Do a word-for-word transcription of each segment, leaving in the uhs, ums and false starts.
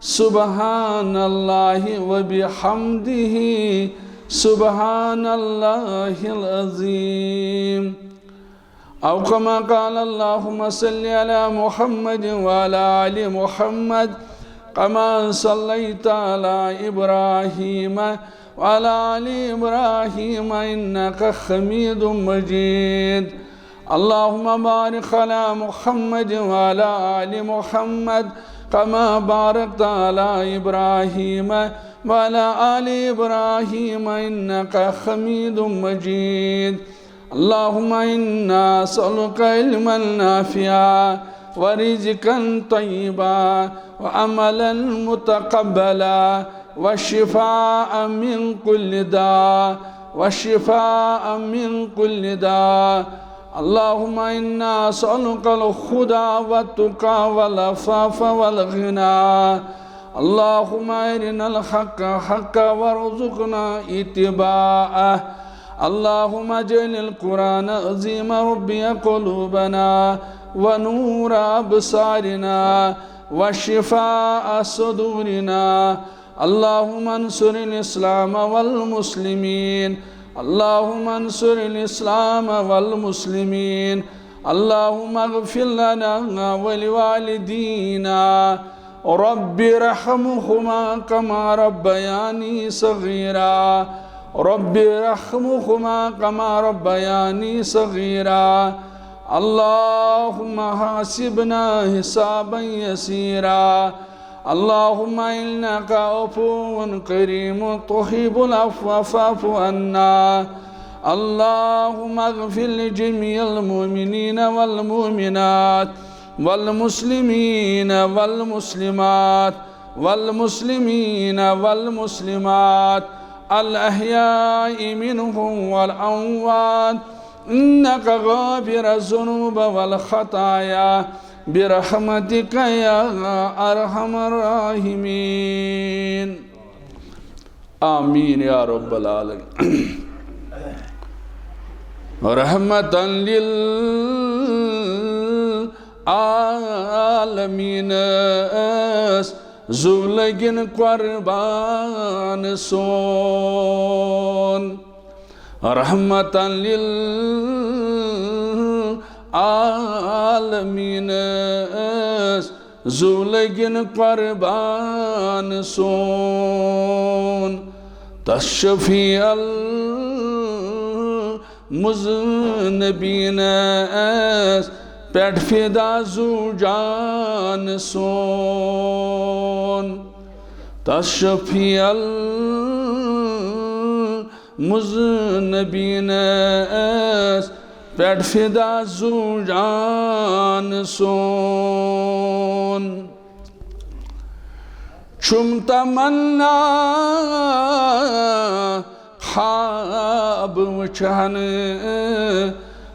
سبحان الله وبحمده، سبحان الله العظيم. أو كما قال: اللهم صل على محمد وعلى آل محمد كما صليت على إبراهيم وعلى آل إبراهيم إنك حميد مجيد. اللهم بارك على محمد وعلى آل محمد كما باركت على إبراهيم وعلى آل إبراهيم إنك حميد مجيد. اللهم إنا نسألك علما نافعا ورزقا طيبا وعملا متقبلا وشفاء من كل داء، وشفاء من كل داء. اللهم إنا نسألك الهدى والتقى والعفاف والغنى. اللهم أرنا الحق حقا وارزقنا اتباعه. اللهم اجعل القرآن العظيم ربيع قلوبنا ونور أبصارنا وشفاء صدورنا. اللهم انصر الإسلام والمسلمين. اللهم انصر الإسلام والمسلمين. اللهم اغفر لنا ولوالدينا. رب ارحمهما كما ربياني صغيرا. رب ارحمهما كما ربياني صغيرا. اللهم حاسبنا حسابا يسيرا. اللهم إنك عفو كريم تحب العفو فاعف عنا. اللهم اغفر لجميع المؤمنين والمؤمنات والمسلمين والمسلمات والمسلمين والمسلمات الأحياء منهم والأموات إنك غافر الذنوب والخطايا برحمتك يا أرحم الراحمين. آمين يا رب العالمين. رحمة للعالمين ٲس زُو لٔگِن قۄربان سون۔ رحمة للعالمین ٲس زُو لٔگِن قۄربان سون۔ تس شفیع المذنبین ٲس پٮ۪ٹھ فدا زُو جان سون۔ تس شفیع المذنبین ٲس پٮ۪ٹھ فدا زُو جان سون۔ چھُم تمنا خواب وٕچھن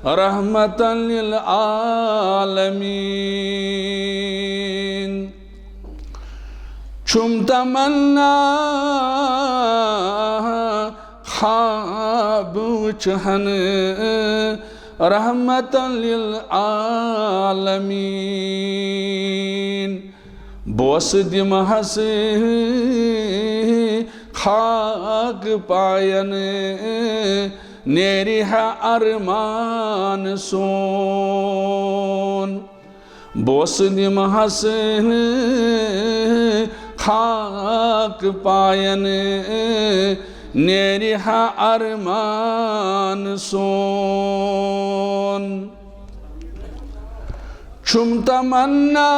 رحمة للعالمین۔ چھُم تمنا خواب وٕچھن رحمة للعالمین۔ بوسہٕ دِمہس خاک پاین، نیرِ ہا ارمان سون۔ بوسہٕ دِمہس خاک پاین، نیرِ ہا ارمان سون۔ چھُم تمنا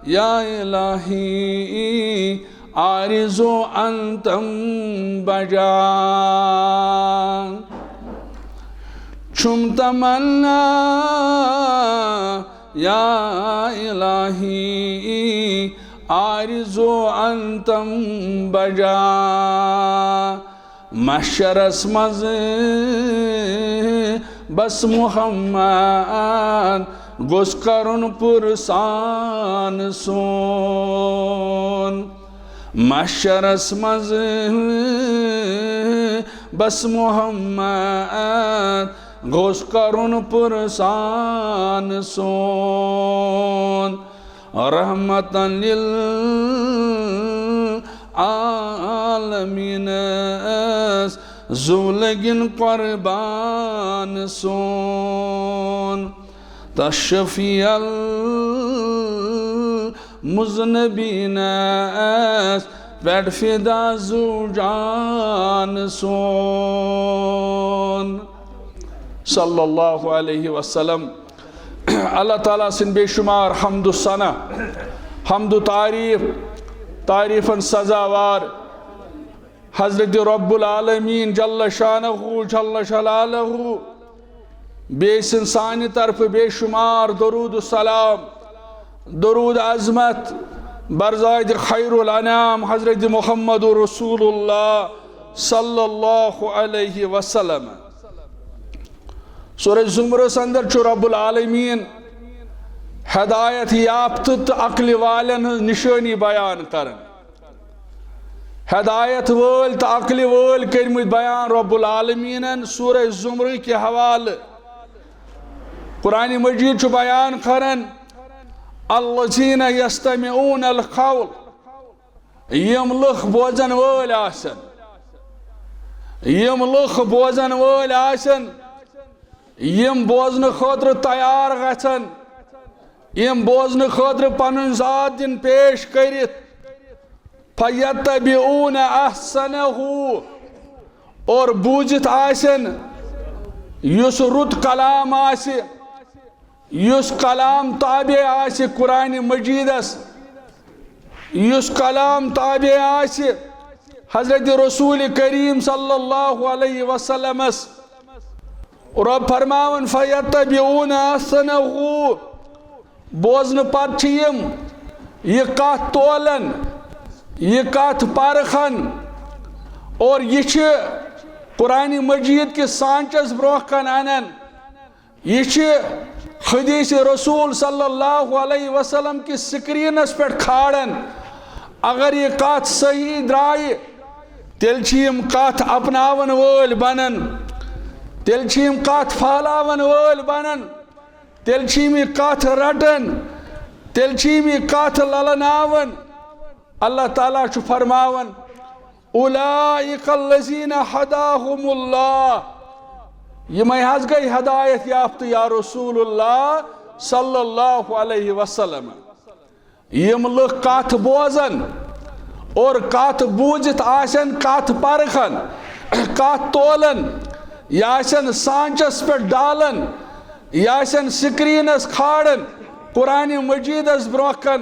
یا الہی آرزو انتم بجا۔ چھُم تمنا یا الہی آرزو انتم بجا۔ محشرس منٛز بس محمد گوٚژھ کرُن پُرسان سون۔ محشرس منٛز بس محمد گوٚژھ کرُن پُرسان سون۔ رحمتاً للعالمین، ٲس زُولگن قربان سون۔ تشفی المذنبین، ٲس پٮ۪ٹھ فدا زُو جان سون۔ صلی اللہ علیہ وسلم۔ اللہ تعالیٰ سٕنٛدۍ بے شمار حمد و ثنا، حمد و تعریف، تعریفن سزاوار حضرت رب العالمین جل شانہ، جل جلالہ، بیٚیہِ سٕنٛدِ سانہِ طرفہٕ بے شمار درود و سلام، درود عظمت برزاد خیر الانام حضرت محمد رسول اللہ صلی اللہ علیہ وسلم۔ سورہ زمرس اندر چھُ رب العالمین ہدایت یافتہٕ تہٕ عقلہِ والٮ۪ن ہٕنٛز نشٲنی بیان کران۔ ہدایت وٲلۍ تہٕ عقلہِ وٲلۍ کٔرمٕتۍ بیان رب العالمینن سورہ زمرٕ کہِ حوالہٕ۔ قرآن مجید چھُ بیان کران، الذین یستمعون القول، یِم لُکھ بوزن وٲلۍ آسن، یِم لُکھ بوزن وٲلۍ آسن، یِم بوزنہٕ خٲطرٕ تیار گژھن، یِم بوزنہٕ خٲطرٕ پنُن ذات دِن پیش کٔرِتھ، فیتبعون احسنہ، اور بوٗزِتھ آسن یُس رُت کلام آسہِ، یُس کلام تابع آسہِ قرآن مجیدس، یُس کلام تابع آسہِ حضرت رسول کریم صلی اللہ علیہ وسلمس۔ رب فرماوان، فیتبعون احسنہ، بوزنہٕ پتہٕ چھِ یِم یہِ کتھ تولان، یہِ کتھ پرکھان، اور یہِ چھِ قرآن مجید کِس سانچس برونٛہہ کن انان۔ یہِ چھِ حدیث رسول صلی اللہ علیہ وسلم کِس سکرینس پٮ۪ٹھ کھالان۔ اگر یہِ کتھ صحیح درایہِ، تیٚلہِ چھِ یِم کتھ اپناون وٲلۍ بنان، تیٚلہِ چھِ یِم کتھ پھہلاون وٲلۍ بنان، تیٚلہِ چھِ یِم یہِ کتھ رٹان، تیٚلہِ چھِ یِم یہِ کتھ للناوان۔ اللہ تعالیٰ چھُ فرماوان، اولئک الذین ہداہم اللہ، یِمے حظ گٔے ہدایت یافتہٕ یا رسول اللہ صلی اللہ علیہ وسلم۔ یِم لُکھ کتھ بوزن اور کتھ بوٗزِتھ آسن کتھ پرکھن، کتھ تولن، یا آسن سانچس پٮ۪ٹھ ڈالن، یا آسن سکرینس کھالان، قرآن مجیدس برونٛہہ کن،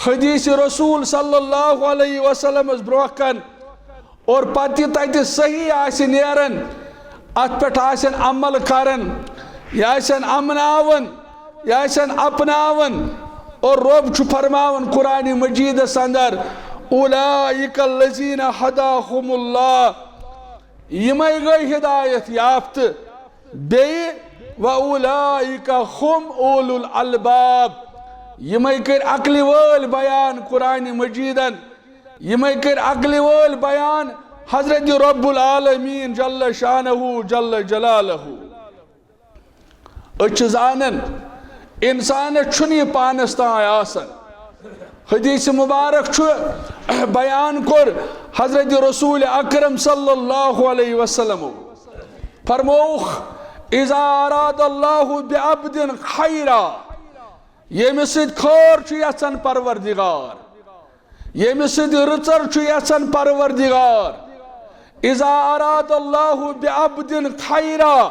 حدیث رسول صلی اللہ علیہ وسلمس برونٛہہ کن، اور پتہٕ یہِ تتہِ صحیح آسہِ نیران، اتھ پٮ۪ٹھ آسن عمل کران، یہِ آسن امناوان، یہِ آسن اپناوان۔ اور رب چھُ فرماوان قرآن مجیدس اندر، اولئک الذین ہداہم اللہ، یِمے گٔے ہدایت یافتہٕ۔ بیٚیہِ، و اولئک ہم اولو الالباب، یِمے کٔرۍ عقلہِ وٲلۍ بیان قرآن مجیدن، یِمے کٔرۍ عقلہِ وٲلۍ بیان حضرت رب العالمین جل شانہ جل جلالہ۔ أسۍ چھِ زانان، انسانس چھُنہٕ یہِ پانس تام آسان۔ حدیث مبارک چھُ بیان کوٚر حضرت رسول اکرم صلی اللہ علیہ وسلم، فرمووُکھ، اذا اراد اللہ بعبد خیرا، ییٚمِس سۭتۍ خٲر چھُ یژھان پروردگار، ییٚمِس سۭتۍ رٕژر چھُ یژھان پروردگار، اذا اراد اللہ بعبد خیرا،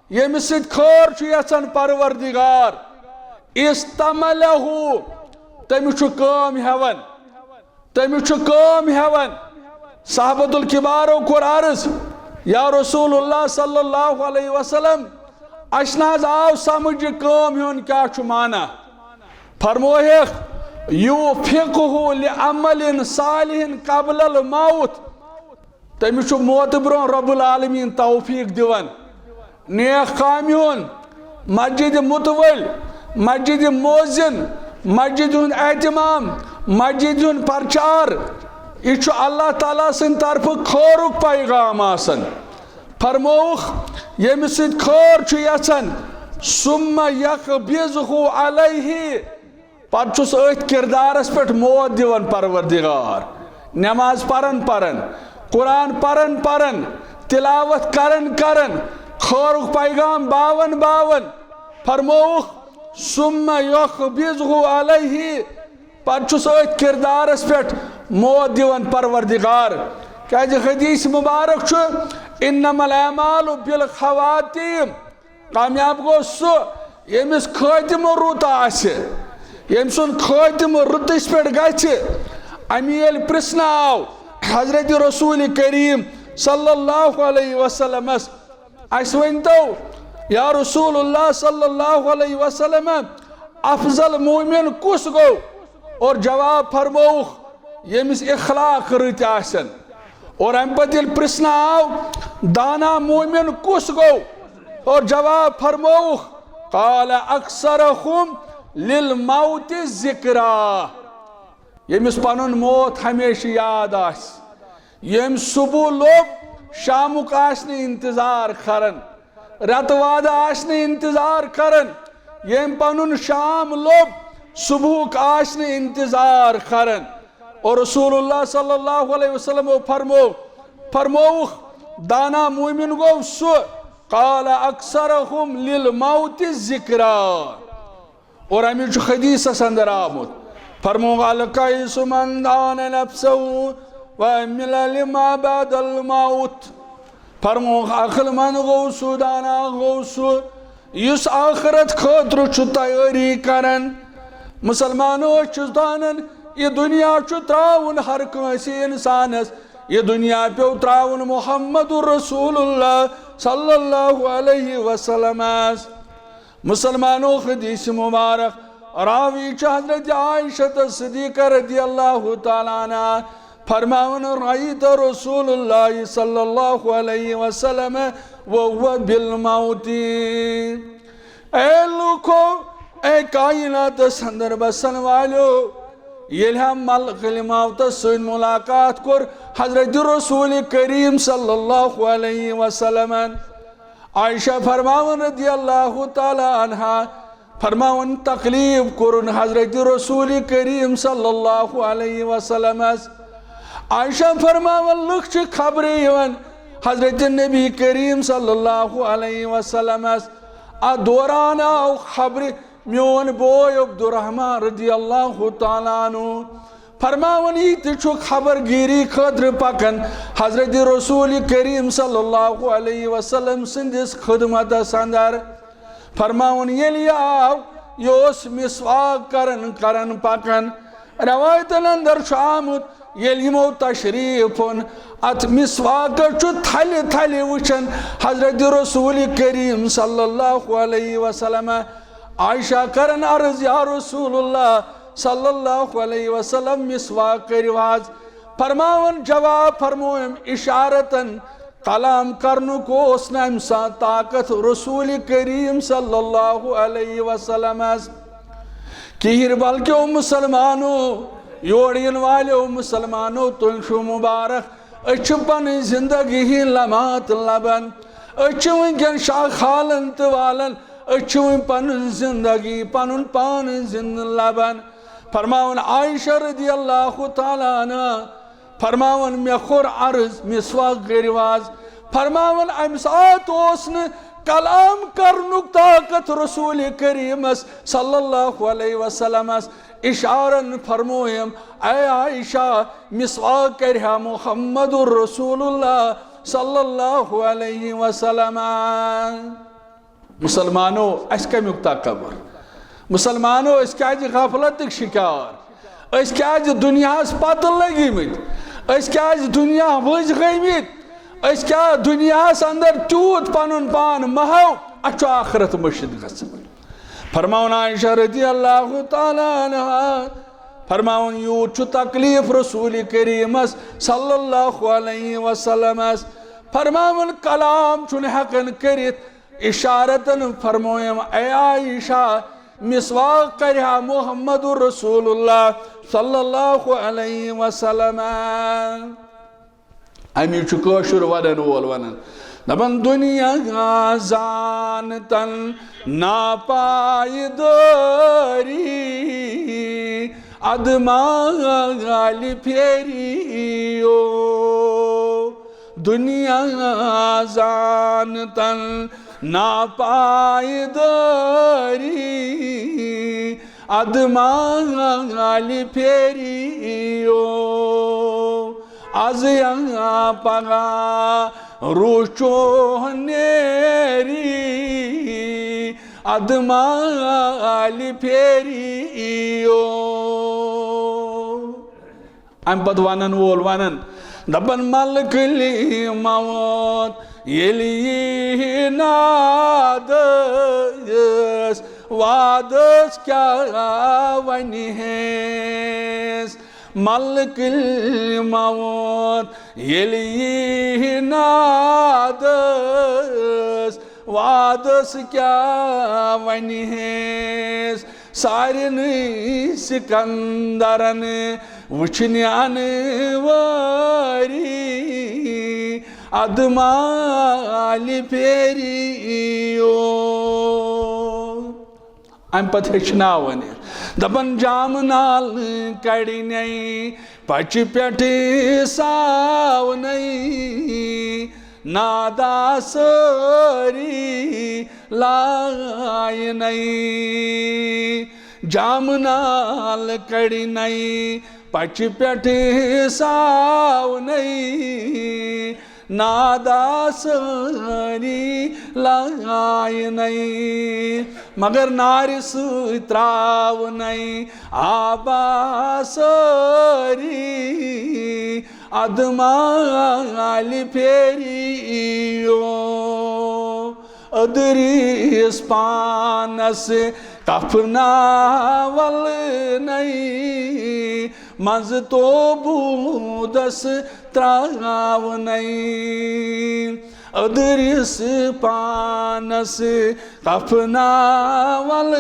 ییٚمِس سۭتۍ خٲر چھُ یژھان پروردگار، استعملہ، تٔمِس چھُ کٲم ہٮ۪وان، تٔمِس چھُ کٲم ہٮ۪وان۔ صحابت الکبارو کوٚر عرض، یا رسول اللہ صلی اللہ علیہ وسلم، اسہِ نہ حظ آو سمجھ یہِ کٲم ہیوٚن کیٛاہ چھُ معنی۔ فرموہکھ، یوفقہ لعمل صالح قبل الموت، تٔمِس چھُ موتہٕ برونٛہہ رب العالمین توفیق دِوان۔ نیک کامہِ ہُنٛد، مسجد متول، مسجد مؤذن، مسجد ہُنٛد اہتمام، مسجد ہُنٛد پرچار، یہِ چھُ اللہ تعالیٰ سٕنٛدِ طرفہٕ خٲرُک پیغام آسان۔ فرمووُکھ، ییٚمِس سۭتۍ خٲر چھُ یژھان، ثم یقبضہ علیہ، پتہٕ چھُس أتھۍ کردارس پٮ۪ٹھ موت دِوان پروردگار۔ نماز پران پران، قرآن پران پران، تلاوت کران کران، خٲرُک پیغام باوان باوان فرمووُکھ، "ثم یقبضہ علیہ"، پتہٕ چھُس أتھۍ کردارس پٮ۪ٹھ موت دِوان پروردگار۔ کیازِ حدیث مبارک چھُ، "انما الاعمال بالخواتیم"، کامیاب گوٚو سُہ، ییٚمِس خٲتمہٕ رُت آسہِ، ییٚمۍ سُنٛد خٲتمہٕ رٕتِس پٮ۪ٹھ گژھِ۔ اَمی ییٚلہِ پرٛژھنہٕ آو حضرت رسول کریم صلی اللہ علیہ وسلمس، "اَسہِ ؤنۍ تو یا رسول اللہ صلی اللہ علیہ وسلم، افضل مومن کُس گوٚو؟" اور جواب فرمووُکھ، "ییٚمِس اخلاق رٕتۍ آسن۔" اور امہِ پتہٕ ییٚلہِ پرژھنہٕ آو، "دانا مومن کُس گوٚو؟" اور جواب فرمووُکھ، "قال اکثرہم للموت ذکرا"، ییٚمِس پنُن موت ہمیشہِ یاد آسہِ، ییٚمۍ صبح لوٚب، شامُک آسہِ نہٕ انتظار کران، رٮ۪تہٕ وادٕ آسہِ نہٕ انتظار کران، ییٚمۍ پنُن شام لوٚب، صبحُک آسہِ نہٕ انتظار کران۔ اور رسول اللہ صلی اللہ علیہ وسلم فرمو، فرمووُکھ، دانا مومن گوٚو سُہ، "قال اکثرہم للموت ذکرا"۔ اور اَمہِ چھُ حدیثس اندر آمُت۔ فرمووُکھ، "الکیس من دان نفسہ وعمل لما بعد الموت"۔ فرمووُکھ، عقل مند گوٚو سُہ، دانا گوٚو سُہ، یُس آخرت خٲطرٕ چھُ تیٲری کران۔ مسلمانو، أسۍ چھِ زانان، یہِ دُنیا چھُ ترٛاوُن ہر کٲنٛسہِ انسانس۔ یہِ دُنیا پیوٚو ترٛاوُن محمد رسول اللہ صلی اللہ علیہ وسلمس۔ مسلمانو، حدیث مبارک راوی چھِ حضرت عائشہ صدیقہ رضی اللہ تعالیٰ عنہا فرماوان، "رأیت رسول اللہ صلی اللہ علیہ وسلم وهو بالموت"۔ اے لوکو، اے کائناتس اندر بسن والیو، ییٚلہِ ہم ملک الموتس سۭتۍ ملاقات کوٚر حضرت رسول کریم صلی اللہ علیہ وسلمن، عائشہ فرماوان رضی اللہ تعالیٰ عنہا، فرماوان، تکلیف کوٚرُن حضرت رسول کریم صلی اللہ علیہ وسلمس۔ عائشہ فرماوان، لُکھ چھِ خبرِ یِوان حضرت نبی کریم صلی اللہ علیہ وسلمس۔ اتھ دوران آو خبرِ میون بوے عبدالرحمان رضی اللہ تعالیٰ عنہ۔ فرماوان، یہِ تہِ چھُ خبر گیری خٲطرٕ پکان حضرت رسول کریم صلی اللہ علیہ وسلم سٕنٛدِس خدمتس اندر۔ فرماوان، ییٚلہِ یہِ آو، یہِ اوس مسواک کران کران پکان۔ روایتن اندر چھُ آمُت، ییٚلہِ یِمو تشریف اوٚن، اتھ مسواکس چھُ تھلہِ تھلہِ وٕچھان حضرت رسول کریم صلی اللہ علیہ وسلم۔ عائشہ کران عرض، یا رسول اللہ صلی اللہ علیہ وسلم، مسواک کٔرِو حظ۔ فرماوان جواب فرمویم اشارتن، کلام کرنُک اوس نہٕ امہِ ساتہٕ طاقت رسول کریم صلی اللہ علیہ وسلمس کہیٖنۍ، بلکہ او مسلمانو، یور یِن والیو مسلمانو، تُہۍ چھِو مبارک، أسۍ چھِ پنٕنۍ زندگی ہٕنٛدۍ لمحات لبان، أسۍ چھِ وٕنکیٚن شاہ کھالان تہٕ والان، أسۍ چھِ وٕنۍ پنٕنۍ زندگی، پنُن پان زندٕ لبان۔ فرماوان عائشہ رضی اللہ تعالیٰ عنہا، فرماوان، مےٚ کوٚر عرض، مسواک کٔرِو حظ۔ فرماوان، امہِ ساتہٕ اوس نہٕ کلام کرنُک طاقت رسول کریمس صلی اللہ علیہ وسلمس۔ اشارن فرمویم، اے عائشہ، مسواک کرِ ہا محمد رسول اللہ صلی اللہ علیہ وسلم۔ مسلمانو، اسہِ کمیُک تکبر؟ مسلمانو، أسۍ کیازِ غفلتٕکۍ شکار؟ أسۍ کیازِ دُنیاہس پتہٕ لٔگۍ مٕتۍ؟ أسۍ کیازِ دُنیا وٕنٛزۍ گٔمٕتۍ؟ أسۍ کیٛاہ دُنیاہس اندر تیوٗت پنُن پان مہو؟ اسہِ چھُ آخرت مٔشِتھ گژھان۔ فرماوان عائشہ رضی اللہ تعالیٰ عنہا، فرماوان، یوٗت چھُ تکلیف رسول کریمس صلی اللہ علیہ وسلمس۔ فرماوان، کلام چھُنہٕ ہٮ۪کان کٔرِتھ۔ اشارتن فرمویم، اے عائشہ، مسواک کرِ ہا محمد رسول اللہ صلی اللہ علیہ وسلم۔ امی چھُ کٲشُر ونن وول ونان، دپان دنیا زانتن ناپایدٲری، ادٕ مالہِ پھیریو۔ دنیا زانتن ناپایدٲری، ادٕ مالہِ پھیریو۔ از یا پگاہ روح چون نیری، ادٕ مالہِ پھیریو۔ امہِ پتہٕ ونن وول ونان، دپان ملکٕلۍ موت ییٚلہِ یی نادس، وادس کیٛاہ ونہِ ہیس؟ ملکٕلۍ موت ییٚلہِ یی نادس، وادس کیٛاہ ونہِ ہیس؟ سارنٕے سکندرن وٕچھنہِ انوٲری، ادٕ مالہِ پھیریو۔ امہِ پتہٕ ہیٚچھناوان یہِ۔ دپان جامہٕ نال کڑِ نے پچہِ پٮ۪ٹھ ساونَے، نادا سٲری لاینَے۔ جامہٕ نال کڑِ نے پچہِ پٮ۪ٹھ ساونَے، نادا سٲری لاینَے، مگر نارِ سۭتۍ تراونَے آبا سٲری، ادٕ مالہِ پھیریو۔ ادریس پانس کفناول نئی، منز توبودس تراونئی۔ ادریس پانس کفناول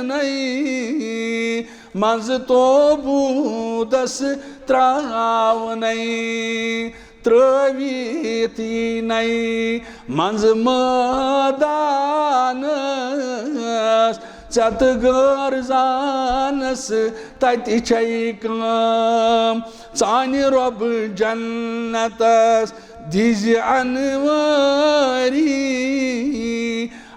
نئی، منز توبودس تراونئی۔ ترٲوِتھ یی نَے منٛزٕ مٲدانَس، ژےٚ تہٕ غٲر زانَس تَتہِ چھَے کٲم۔ ژانہِ رۄبہٕ جنتَس دیٖزِ اَنوٲری،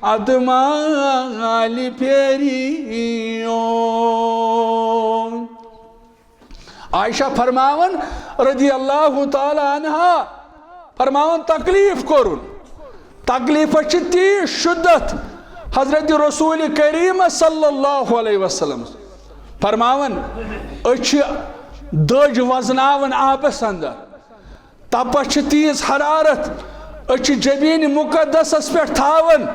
اَدٕ مالہِ پھیری یوم۔ عائشہ فرماوان رضی اللہ تعالیٰ عنہا، فرماوان تکلیف کوٚرُن، تکلیفس چھِ تیٖژ شدت۔ حضرت رسول کریم صلی اللہ علیہ وسلم فرماوان، أسۍ چھِ دٔج وزناوان آبس اندر، تپس چھِ تیٖژ حرارت، أسۍ چھِ جبین مقدسس پٮ۪ٹھ تھاوان۔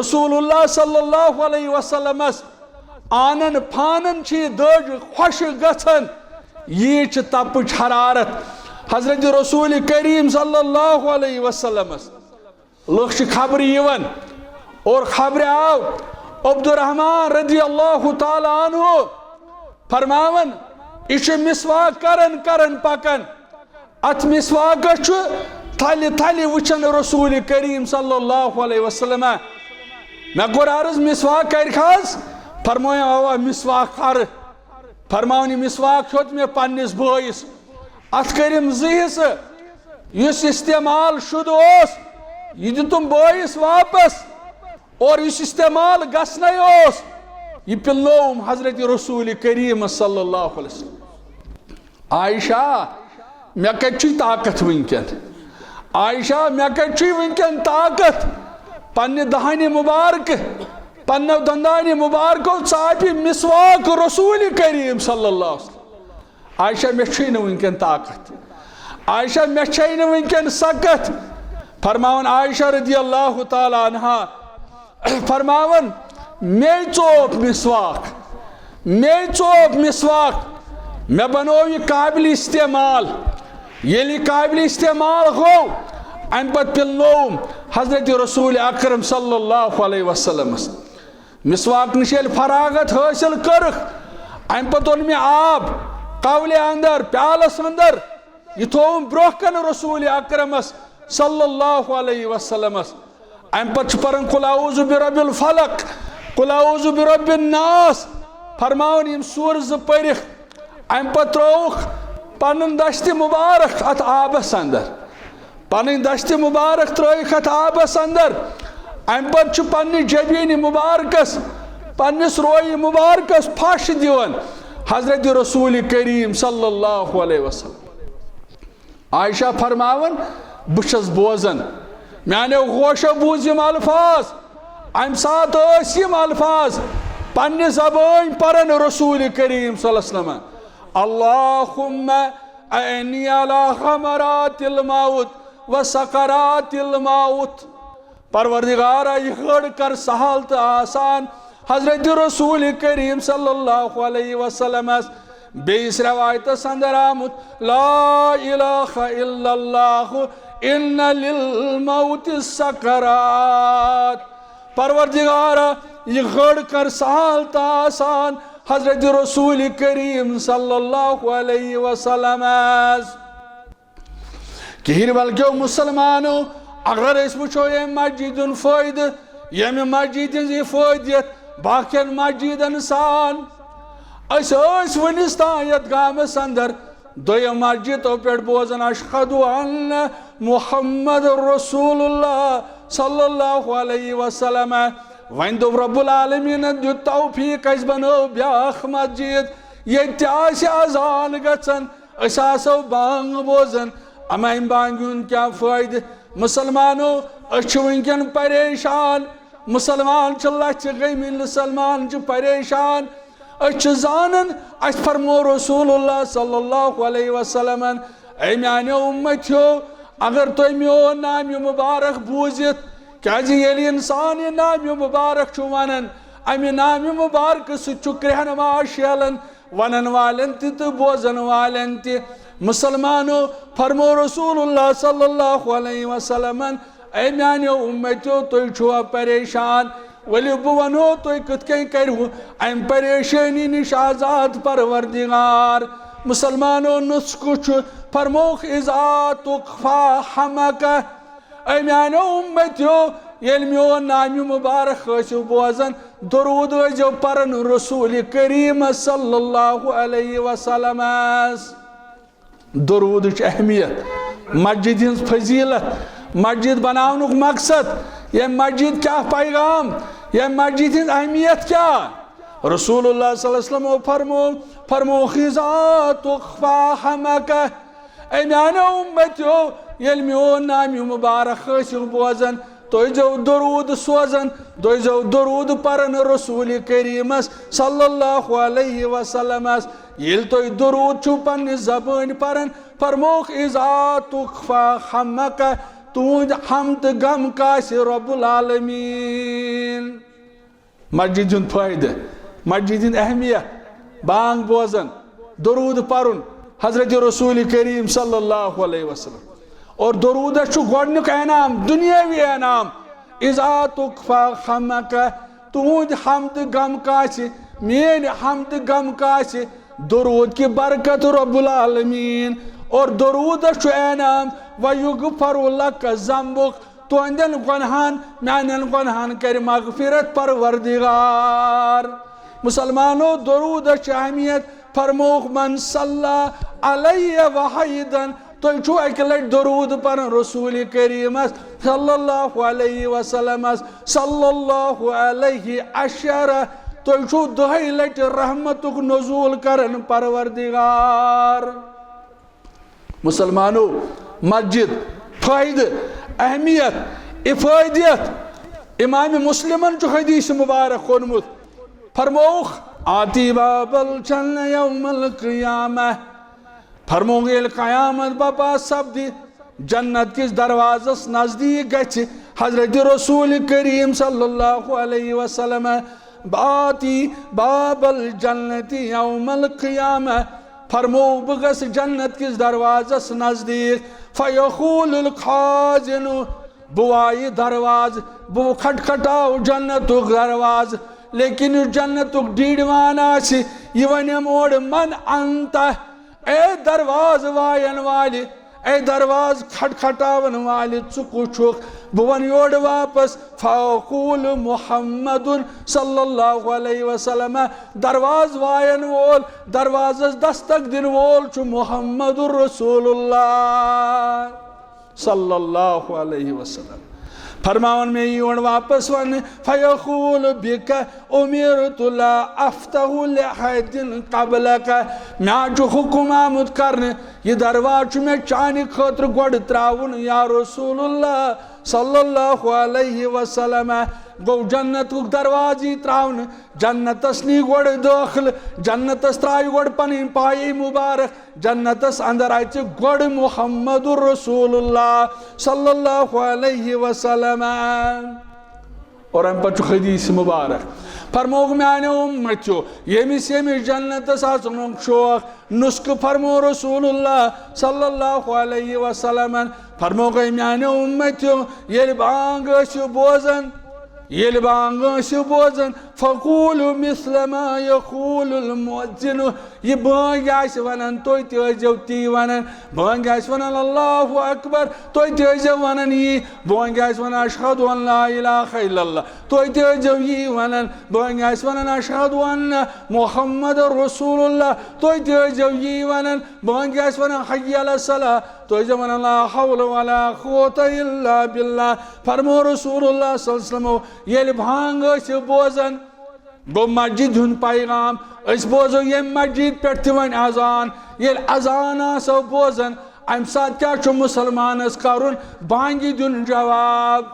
رسول اللہ صلی اللہ علیہ وسلمس آنن پھانن چھِ یہِ دٔج خۄشک گژھان، یی چھِ تپٕچ حرارت۔ حضرت رسول کریم صلی اللہ علیہ وسلمس لُکھ چھِ خبرِ یِوان اور خبرِ آو عبدالرحمان رضی اللہ تعالیٰ عنہ فرماوان، یہِ چھُ مسواک کران کران پکان۔ اتھ مسواکس چھُ تھلہِ تھلہِ وٕچھان رسول کریم صلی اللہ علیہ وسلم۔ مےٚ کوٚر عرض، مسواک کرِ کھا حظ؟ فرمٲیِن، اوا، مسواک کرٕ۔ فرماوان، یہِ مسواک ہیوٚت مےٚ پننِس بٲیِس۔ اتھ کٔرِم زٕ حصہٕ۔ یُس استعمال شُدٕ اوس، یہِ دِتُم بٲیِس واپس۔ اور یُس استعمال گژھنَے اوس، یہِ پِلنووُم حضرت رسول کریم صلی اللہ علیہ وسلم۔ عائشہ، مےٚ کتہِ چھُے طاقت وٕنکٮ۪ن؟ عائشہ، مےٚ کتہِ چھُے وٕنکٮ۪ن طاقت؟ پننہِ دہانہِ مبارکہٕ، پننیو دندانہِ مبارکو ژاپہِ مسواک رسول کریم صلی اللہ علیہ وسلم۔ عائشہ، مےٚ چھُے نہٕ وٕنکٮ۪ن طاقت۔ عائشہ، مےٚ چھے نہٕ وٕنکٮ۪ن سکت۔ فرماوان عائشہ رضی اللہ تعالیٰ عنہا، فرماوان، مے ژوپ مسواک، مے ژوپ مسواک، مےٚ بنوو یہِ قابل استعمال۔ ییٚلہِ یہِ قابل استعمال گوٚو، امہِ پتہٕ پِلنووُم حضرت رسول اکرم صلی اللہ علیہ وسلمس۔ مسواک نِش ییٚلہِ فراغت حٲصِل کٔرٕکھ، امہِ پتہٕ اوٚن مےٚ آب قولہِ اندر، پیالس اندر، یہِ تھووُم برونٛہہ کنہِ رسول اکرمس۔ صلی اللہ علیہ وسلمس۔ امہِ پتہٕ چھُ پران قل اعوذ برب الفلق، قل اعوذ برب الناس۔ فرماوان یِم سورٕ زٕ پٔرِکھ، امہِ پتہٕ ترٛووُکھ پنُن دستِ مبارک اتھ آبس اندر۔ پنٕنۍ دستِ مبارک ترٲیِکھ اتھ آبس اندر۔ امہِ پتہٕ چھُ پننہِ جبینِ مبارکس، پننِس رویہِ مبارکس پھش دِوان حضرت رسول کریم صلی اللہ علیہ وسلم۔ عائشہ فرماوان، بہٕ چھَس بوزان، میانیو ہوشو بوٗز یِم الفاظ۔ امہِ ساتہٕ ٲسۍ یِم الفاظ پننہِ زبٲنۍ پران رسول کریم صلی اللہ علیہ وسلم، اللہم اعنی علی غمرات الموت و سکرات الموت۔ پروردگارا، یہِ ہٲڑ کر سہل تہٕ آسان حضرت رسول کریم صلی اللہ علیہ وسلمس۔ بیٚیِس روایتس اندر آمُت، لا الہ الا اللہ، ان للموت سکرات۔ پروردگارا، یہِ ہٲڑ کر سہل تہٕ آسان حضرت رسول کریم صلی اللہ علیہ وسلمس۔ کِہِر بلکیو مسلمانو، اگر أسۍ وٕچھو ییٚمہِ مسجد ہُنٛد فٲیدٕ، ییٚمہِ مسجد ہٕنٛز افٲدیت باقین مسجدن سان۔ أسۍ ٲسۍ وٕنِس تام یتھ گامس اندر دوٚیِم مسجدو پٮ۪ٹھ بوزان، اشہد ان محمد رسول اللہ صلی اللہ علیہ وسلم۔ وۄنۍ دوٚپ رب العالمیٖنن دیُت توفیٖق، اَسہِ بنٲو بیٛاکھ مسجد، ییٚتہِ تہِ آسہِ اذان گژھان، أسۍ آسو بانگ بوزان۔ اما امہِ بانگہِ ہُنٛد کیٛاہ فٲیدٕ؟ مسلمانو، أسۍ چھِ وٕنکیٚن پریشان۔ مسلمان چھِ لژھِ گٔمٕتۍ، مسلمان چھِ پریشان۔ أسۍ چھِ زانان، اَسہِ فرمو رسول اللہ صلی اللہ علیہ وسلمن، اے میانیو امتیو، اگر تُہۍ میون نامِ مبارک بوٗزِتھ، کیازِ ییٚلہِ انسان یہِ نامِ مبارک چھُ ونان، امہِ نامِ مبارکہٕ سۭتۍ چھُ کرٛہنہٕ ماز شیلان، ونن والٮ۪ن تہِ تہٕ بوزن والٮ۪ن تہِ۔ مسلمانو، فرمو رسول اللہ صلی اللہ علیہ وسلمن، اے میانیو امتیو، تُہۍ چھِوا پریشان؟ ؤلِو بہٕ ونو تُہۍ کِتھ کٔنۍ کٔرِو امہِ پریشٲنی نِش آزاد پروردگار۔ مسلمانو، نسخہٕ چھُ، فرمووُکھ، اذا تکفی ہمک۔ اے میانیو امتیو، ییٚلہِ میون نامِ مبارک ٲسِو بوزان، درود ٲسۍزیو پران رسول کریم صلی اللہ علیہ وسلمس۔ درودٕچ اہمیت، مسجد ہٕنٛز فضیلت، مسجد بناونُک مقصد، ییٚمہِ مسجد کیٛاہ پیغام، ییٚمہِ مسجد ہٕنٛز اہمیت کیٛاہ؟ رسول اللہ صلی اللہ علیہ وسلمو فرمو، فرمووُکھ، اذا تکفی ہمک۔ اے میانیو امتیو، ییٚلہِ میون نامِ مبارک ٲسِو بوزان، تُہۍ زیو درود سوزان، تُہۍ زیو درود پران رسول کریمس صلی اللہ علیہ وسلمس۔ ییٚلہِ تُہۍ درود چھِو پننہِ زبٲنۍ پران، فرمووُکھ، اذا تکفی ہمک، تُہُنٛد ہم تہٕ غم کاسہِ رب العالمین۔ مسجد ہُنٛد فٲیدٕ، مسجد ہٕنٛز اہمیت، بانگ بوزان، درود پرُن حضرت رسول کریم صلی اللہ علیہ وسلم۔ اور درودس چھُ گۄڈنیُک انعام، دنیاوی انعام، اذا تکفی ہمک، تُہُنٛد ہم تہٕ غم کاسہِ، میٲنۍ ہم تہٕ غم کاسہِ، درود کہِ برکت رب العالمین۔ اور درودس چھُ انعام، ویغفر لک ذنبک، تُہنٛدٮ۪ن گۄنہَن، میانٮ۪ن گۄنہَن کرِ مغفرت پروردگار۔ مسلمانو، درودس چھِ اہمیت۔ فرمووُکھ، من صلی علیہ واحداً، تُہۍ چھِو اکہِ لٹہِ درود پران رسول کریمس صلی اللہ علیہ وسلمس، صلی اللہ علیہ عشرہ، تُہۍ چھِو دہہِ لٹہِ رحمتُک نزول کران پروردگار۔ مسلمانو، مسجد، فٲیدٕ، اہمیت، افٲدیت۔ امام مسلمن چھُ حدیث مبارک ووٚنمُت، فرمووُکھ، آتی باب الجنہ یوم القیامہ۔ فرمووُکھ، ییٚلہِ قیامت بپا سپدِ، جنت کِس دروازس نزدیٖک گژھِ حضرت رسول کریم صلی اللہ علیہ وسلم، باتی باب الجنت یوم القیامہ، فرمو، بہٕ گژھٕ جنت کِس دروازس نزدیٖک، فیقول الخازن، بہٕ وایہِ دروازٕ، بہٕ کھٹکھٹاو جنتُک دروازٕ، لیکن یُس جنتُک ڈیٖڈوان آسہِ، یہِ ونٮ۪م اورٕ، من انت؟ اے دروازٕ واین والہِ، اے دروازٕ کھٹکھٹاون والہِ، ژٕ کُس چھُکھ؟ بہٕ وَنہٕ یورٕ واپس، فاقول محمد صلی اللہ علیہ وسلم۔ دروازٕ واین وول، دروازس دستک دِنہٕ وول چھُ محمد رسول اللہ صلی اللہ علیہ وسلم۔ فرماوان مےٚ یور واپس وننہٕ، فیقول بک اُمِرتُ لا افتح لأحد قبلک، مےٚ حظ چھُ حُکُم آمُت کرنہٕ، یہِ دروازٕ چھُ مےٚ چانہِ خٲطرٕ گۄڈٕ ترٛاوُن، یا رسول اللہ صلی اللہ علیہ وسلم۔ گوٚو جنتُک دروازٕ یی ترٛاونہٕ، جنتس نی گۄڈٕ دٲخلہٕ، جنتس ترٛایہِ گۄڈٕ پنٕنۍ پایے مبارک، جنتس اندر اژِ گۄڈٕ محمد رسول اللہ صلی اللہ علیہ وسلم۔ اور امہِ پتہٕ چھُ حدیث مبارک، فرمووُکھ، میانیو امتیو، ییٚمِس ییٚمِس جنتس اژنُک شوق، نسخہٕ فرمو رسول اللہ صلی اللہ علیہ وسلمن، فرمووُکھ، اے میانیو امتیو، ییٚلہِ بانگ ٲسِو بوزان، ییٚلہِ بانگ ٲسِو بوزان، فقولوا مثل ما یقول المؤذن، یہِ بٲنگۍ آسہِ ونان، تُہۍ تہِ ٲسۍزیو تی ونان۔ بٲنگۍ آسہِ ونان، اللہ اکبر، تُہۍ تہِ ٲسۍزیو ونان یی۔ بٲنگۍ آسہِ ونان، اشہد ان لا الہ الا اللہ، تُہۍ تہِ ٲسۍزیو یی ونان۔ بٲنگۍ آسہِ ونان، اشہد ان محمد رسول اللہ، تُہۍ تہِ ٲسۍزیو یی ونان۔ بٲنگۍ آسہِ ونان، حی علی الصلاۃ، تُہۍ ٲسۍزیو ونان، لا حول ولا قوۃ الا باللہ۔ فرمو رسول اللہ صلی اللہ علیہ وسلمو، ییٚلہِ بانگ ٲسِو بوزان، گوٚو مسجد ہُنٛد پیغام۔ أسۍ بوزو ییٚمہِ مسجد پٮ۪ٹھ تہِ وۄنۍ اذان۔ ییٚلہِ اذان آسو بوزان، اَمہِ ساتہٕ کیٛاہ چھُ مُسلمانس کرُن؟ بانگہِ دیُن جواب۔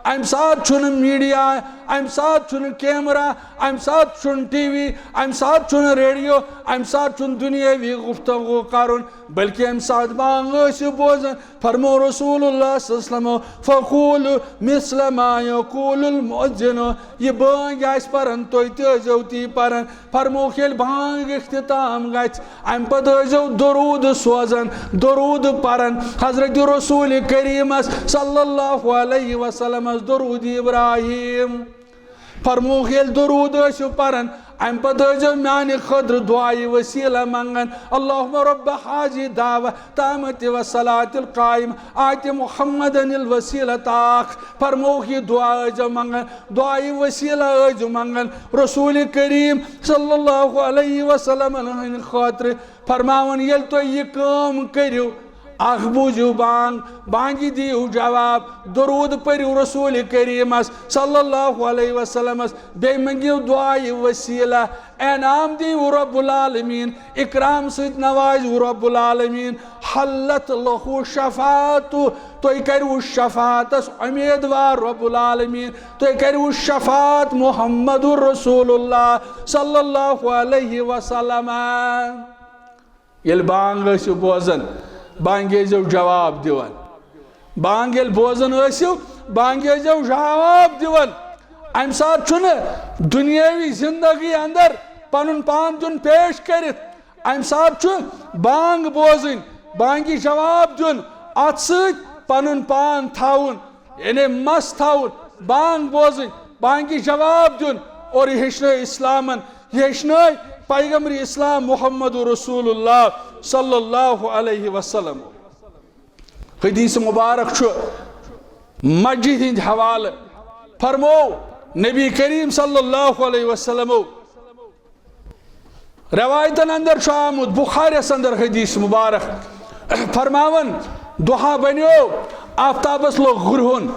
اَمہِ ساتہٕ چھُنہٕ میڈیا، اَمہِ ساتہٕ چھُنہٕ کیمرہ، اَمہِ ساتہٕ چھُنہٕ ٹی وی، اَمہِ ساتہٕ چھُنہٕ ریڈیو، اَمہِ ساتہٕ چھُنہٕ دُنیٲوی گفتگو کرُن۔ بلکہ اَمہِ ساتہٕ بانگ ٲسِو بوزان، فرمو رسول اللہ صلی اللہ علیہ وسلم، فقولوا مثل ما یقول المؤذن، یہِ بٲنگ آسہِ پران، تُہۍ تہِ ٲسۍزیو تی پران۔ فرمووُکھ، ییٚلہِ بانگ اختتام گژھِ، اَمہِ پتہٕ ٲسۍزیو درود سوزان، درود پران حضرت رسول کریمس صلی اللہ علیہ وسلمس، درود ابراہیم۔ فرمووُکھ، ییٚلہِ درود ٲسِو پران، اَمہِ پتہٕ ٲسۍزیو میانہِ خٲطرٕ دعایہِ وسیلہ منگان، اللہم رب هذه الدعوة التامة والصلاة القائمة آت محمدا الوسیلۃ۔ فرمووُکھ، یہِ دعا ٲسۍزیو منگان، دعایہِ وسیلہ ٲسۍزیو منگان رسول کریم صلی اللہ علیہ وسلم ہٕنٛدِ خٲطرٕ۔ فرماوان، ییٚلہِ تُہۍ یہِ کٲم کٔرِو، اکھ بوٗزِو بانگ، بانگہِ دِیِو جواب، درود پٔرِو رسول کریمس صلی اللہ علیہ وسلمس، بیٚیہِ مٔنگِو دعایہِ وسیلہ، انعام دِیِو رب العالمین، اکرام سۭتۍ نوازِو رب العالمین، حلت لہ شفاعت، تُہۍ کٔرِو شفاعتس امیدوار رب العالمین، تُہۍ کٔرِو شفاعت محمد رسول اللہ صلی اللہ علیہ وسلم۔ ییٚلہِ بانگ ٲسِو بوزان، بانگہِ ٲسۍزیو جواب دِوان۔ بانگ ییٚلہِ بوزان ٲسِو، بانگہِ ٲسۍزیو جواب دِوان۔ اَمہِ ساتہٕ چھُنہٕ دُنیٲوی زندگی اندر پنُن پان دیُن پیش کٔرِتھ۔ اَمہِ ساتہٕ چھُ بانگ بوزٕنۍ، بانگہِ جواب دیُن، اَتھ سۭتۍ پنُن پان تھاوُن۔ یعنی مس تھاوُن، بانگ بوزٕنۍ، بانگہِ جواب دیُن۔ اور یہِ ہیٚچھنٲے اسلامن، یہِ ہیٚچھنٲے پیغمبر اسلام محمد رسول اللہ صلی اللہ علیہ وسلم۔ حدیث مبارک چھُ مسجد ہٕنٛدِ حوالہٕ، فرموو نبی کریم صلی اللہ علیہ وسلمو، روایتن اندر چھُ آمُت، بخاریس اندر حدیث مبارک، فرماوان، دُہا بنیو، آفتابس لوٚگ غُرہُن۔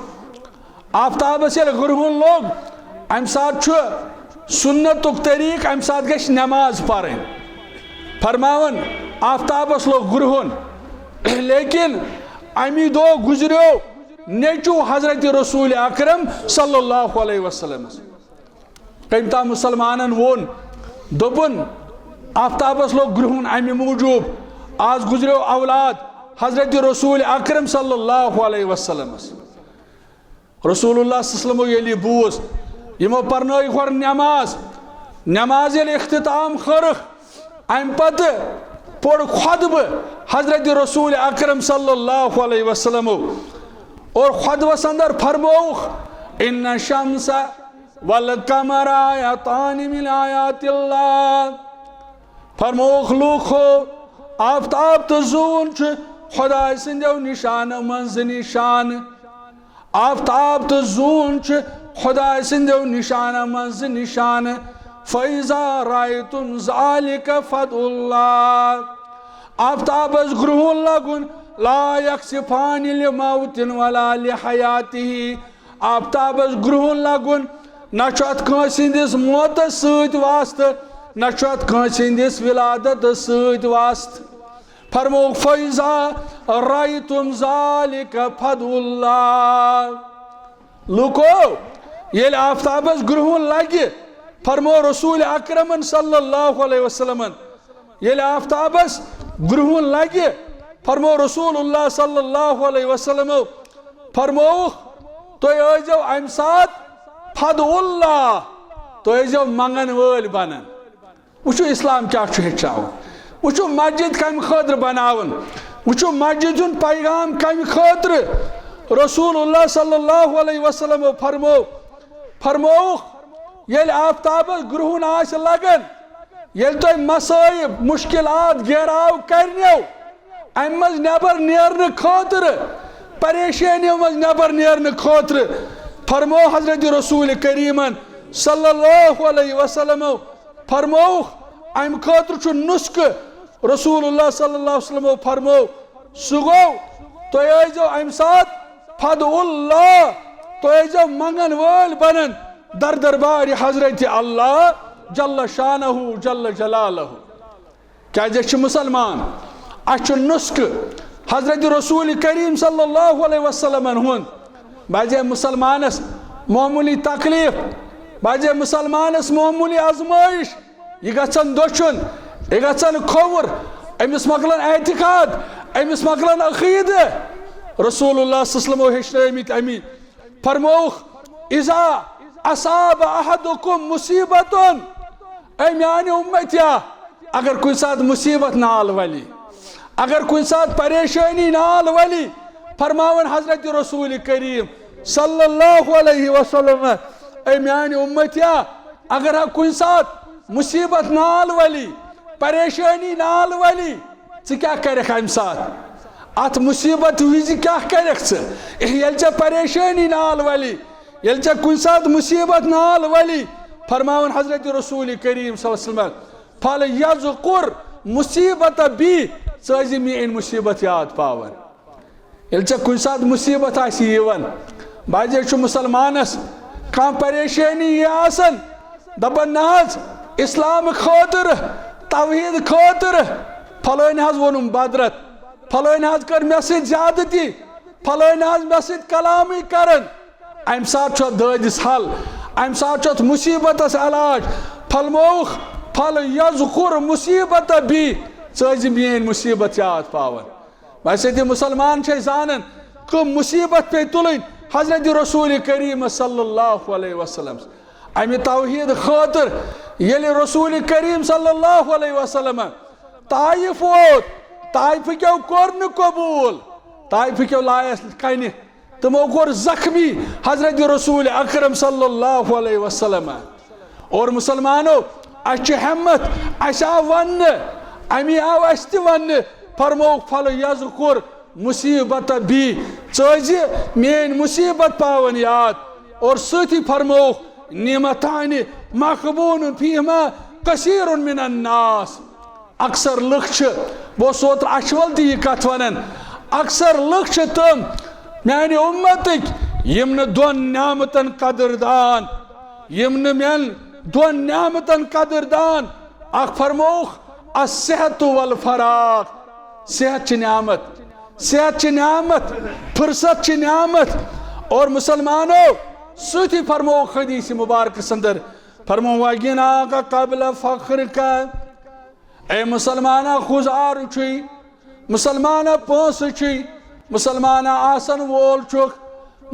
آفتابس ییٚلہِ غُرہُن لوٚگ، امہِ ساتہٕ چھُ سُنتُک طریٖقہٕ، امہِ ساتہٕ گژھِ نماز پرٕنۍ۔ فرماوان، آفتابس لوٚگ غُرہُن، لیکن امی دۄہ گُزریو نیٚچو حضرت رسول اکرم صلی اللہ علیہ وسلمس۔ کٔمۍ تام مسلمانن ووٚن، دوٚپُن، آفتابس لوٚگ گرٛہُن امہِ موٗجوٗب، آز گُزریو اولاد حضرت رسول اکرم صلی اللہ علیہ وسلمس۔ رسول اللہ صلی اللہ علیہ وسلمو ییٚلہِ یہِ بوٗز، یِمو پرنٲے ہورٕ نماز، نماز ییٚلہِ اختتام کٔرٕکھ، امہِ پتہٕ پوٚر خطبہٕ حضرت رسول اکرم صلی اللہ علیہ وسلمو، اور خطبس اندر فرمووُکھ، ان الشمس والقمر آیتان من آیات اللہ۔ فرمووُکھ، لوٗکھو، آفتاب تہٕ زوٗن چھُ خۄداے سٕنٛدیو نِشانو منٛز زٕ نِشانہٕ۔ آفتاب تہٕ زوٗن چھِ خۄداے سٕنٛدیو نِشانو منٛز زٕ نِشانہٕ۔ فَإِذَا رَأَيْتُمْ ذَلِكَ فَادْعُوا اللَّهَ۔ آفتابس گرٛہُن لگُن، لا یکسفان لموت ولا لحیاتہ۔ آفتابس گرٛہُن لگُن، نہ چھُ اتھ کٲنٛسہِ ہٕنٛدِس موتس سۭتۍ واسطہٕ، نہ چھُ اتھ کٲنٛسہِ ہٕنٛدِس ولادتس سۭتۍ واسطہٕ۔ فرمووُکھ، فَإِذَا رَأَيْتُمْ ذَلِكَ فَادْعُوا اللَّهَ۔ لوٗکو، ییٚلہِ آفتابس گرٛہُن لگہِ، فرموو رسول اکرمن صلی اللہ علیہ وسلمن، ییٚلہِ آفتابس گرٛہُن لگہِ، فرموو رسول اللہ صلی اللہ علیہ وسلمو، فرمووُکھ، تُہۍ ٲسۍزیو امہِ ساتہٕ فَادْعُوا اللَّهَ، تُہۍ ٲسۍزیو منگن وٲلۍ بنان۔ وٕچھِو، اسلام کیٛاہ چھُ ہیٚچھناوان۔ وٕچھِو، مسجد کَمہِ خٲطرٕ بناوان۔ وٕچھِو، مسجد ہُنٛد پیغام کَمہِ خٲطرٕ۔ رسول اللہ صلی اللہ علیہ وسلم فرمو، فرمووُکھ، ییٚلہِ آفتابس گرٛہُن آسہِ لگان، ییٚلہِ تۄہہِ مصائب، مشکلات گیراو کرنیو، امہِ منٛز نٮ۪بر نیرنہٕ خٲطرٕ، پریشٲنیو منٛز نٮ۪بر نیرنہٕ خٲطرٕ، فرمو حضرت رسول کریمن صلی اللہ علیہ وسلمو، فرمووُکھ، امہِ خٲطرٕ چھُ نسخہٕ۔ رسول اللہ صلی اللہ علیہ وسلمو فرمو، سُہ گوٚو، تُہۍ ٲسۍزیو امہِ ساتہٕ فَادْعُوا اللَّهَ، تُہۍ ٲسۍزیو منگن وٲلۍ بنان در دربارِ حضرت اللہ جل شانہ جل جلالہ۔ کیازِ أسۍ چھِ مسلمان، اَسہِ چھُ نسخہٕ حضرت رسول کریم صلی اللہ علیہ وسلمن ہُنٛد۔ بعضے مسلمانس معمولی تکلیف، بعضے مسلمانس معمولی آزمائش، یہِ گژھن دٔچھُن، یہِ گژھن کھووُر، أمِس مۄکلن اعتقاد، أمِس مۄکلن عقیدٕ۔ رسول اللہ صلی اللہ علیہ وسلمو ہیٚچھنٲومٕتۍ اَمی۔ فرمووُکھ، اذا اصاب احدکم مصیبتن، اے میانہِ اُمتیا، اگر کُنہِ ساتہٕ مصیبت نال ولی، اگر کُنہِ ساتہٕ پریشٲنی نال ولی، فرماوان حضرت رسول کریم صلی اللہ علیہ وسلم، اے میانہِ اُمتیا، اگر ہا کُنہِ ساتہٕ مصیبت نال ولی، پریشٲنی نال ولی، ژٕ کیٛاہ کرکھ امہِ ساتہٕ؟ اتھ مصیبت وِزِ کیٛاہ کرکھ ژٕ؟ ییٚلہِ ژےٚ پریشٲنی نال ولی، ییٚلہِ ژےٚ کُنہِ ساتہٕ مصیبت نال ولی، فرماوان حضرت رسول کریم صلی اللہ علیہ وسلم، فَلْيَذْكُرْ مُصِيبَتَ بِي، ژٕ ٲسۍ زِ میٲنۍ مصیبت یاد پاوان۔ ییٚلہِ ژےٚ کُنہِ ساتہٕ مُصیٖبت آسہِ یِوان، بعضے چھُ مُسلمانَس کانٛہہ پریشٲنی یہِ آسان، دَپان، "نہ حظ، اِسلام خٲطرٕ، توحیٖد خٲطرٕ، پھلٲنۍ حظ ووٚنُم بدرت، پھلٲنۍ حظ کٔر مےٚ سۭتۍ زیادتی، پھلٲنۍ حظ مےٚ سۭتۍ کلامٕے کران۔" اَمہِ ساتہٕ چھُ اَتھ دٲدِس حل، اَمہِ ساتہٕ چھُ اَتھ مُصیٖبتَس علاج۔ پھلمووُکھ، "فَلْيَذْكُرْ مُصِيبَتَ بِي"، ژٕ ٲسۍ زِ میٲنۍ مُصیٖبت یاد پاوان۔ ویسے تہِ مُسلمان چھِ أسۍ زانان، کٕم مُصیٖبت پیٚیہِ تُلٕنۍ حضرت رسول کریم صلی اللہ علیہ وسلم۔ اَمہِ توحیٖد خٲطرٕ ییٚلہِ رسول کریم صلی اللہ علیہ وسلم طائف ووت، طائفہٕ کیو کوٚر نہٕ قبوٗل، طائفہٕ کیو لایَس کنہِ، تِمو کوٚر زخمی حضرت رسول اکرم صلی اللہ علیہ وسلم۔ اور مسلمانو، اَسہِ چھِ ہٮ۪مت، اَسہِ آو وننہٕ، اَمی آو اَسہِ تہِ وننہٕ، فرمووُکھ، "فَلْيَذْكُرْ مُصِيبَتَ بِي"، ژٕ ٲسۍ زِ میٲنۍ مُصیٖبت پاوان یاد۔ اور سۭتی فرمووُکھ، "نِعْمَتَانِ مَغْبُونٌ فِيهِمَا كَثِيرٌ مِنَ النَّاسِ"، اکثر لُکھ چھِ، بہٕ اوسُس اوترٕ اچھول تہِ یہِ کتھ ونان، اکثر لُکھ چھِ تِم میانہِ اُمتٕکۍ یِم نہٕ دۄن نعمتن قدردان، یِم نہٕ مےٚ دۄن نعمتن قدردان، اکھ فرمووُکھ، "الصحت والفراغ"، صحت چھِ نعمت، صحت چھِ نعمت، فرصت چھِ نعمت۔ اور مسلمانو، سۭتی فرمووُکھ حدیث مبارکس اندر، فرموو، "وغناک قبل فقرک"، اے مسلمانہ، خضار چھُے، مسلمانہ پونٛسہٕ چھُے، مسلمانہ آسن وول چھُکھ،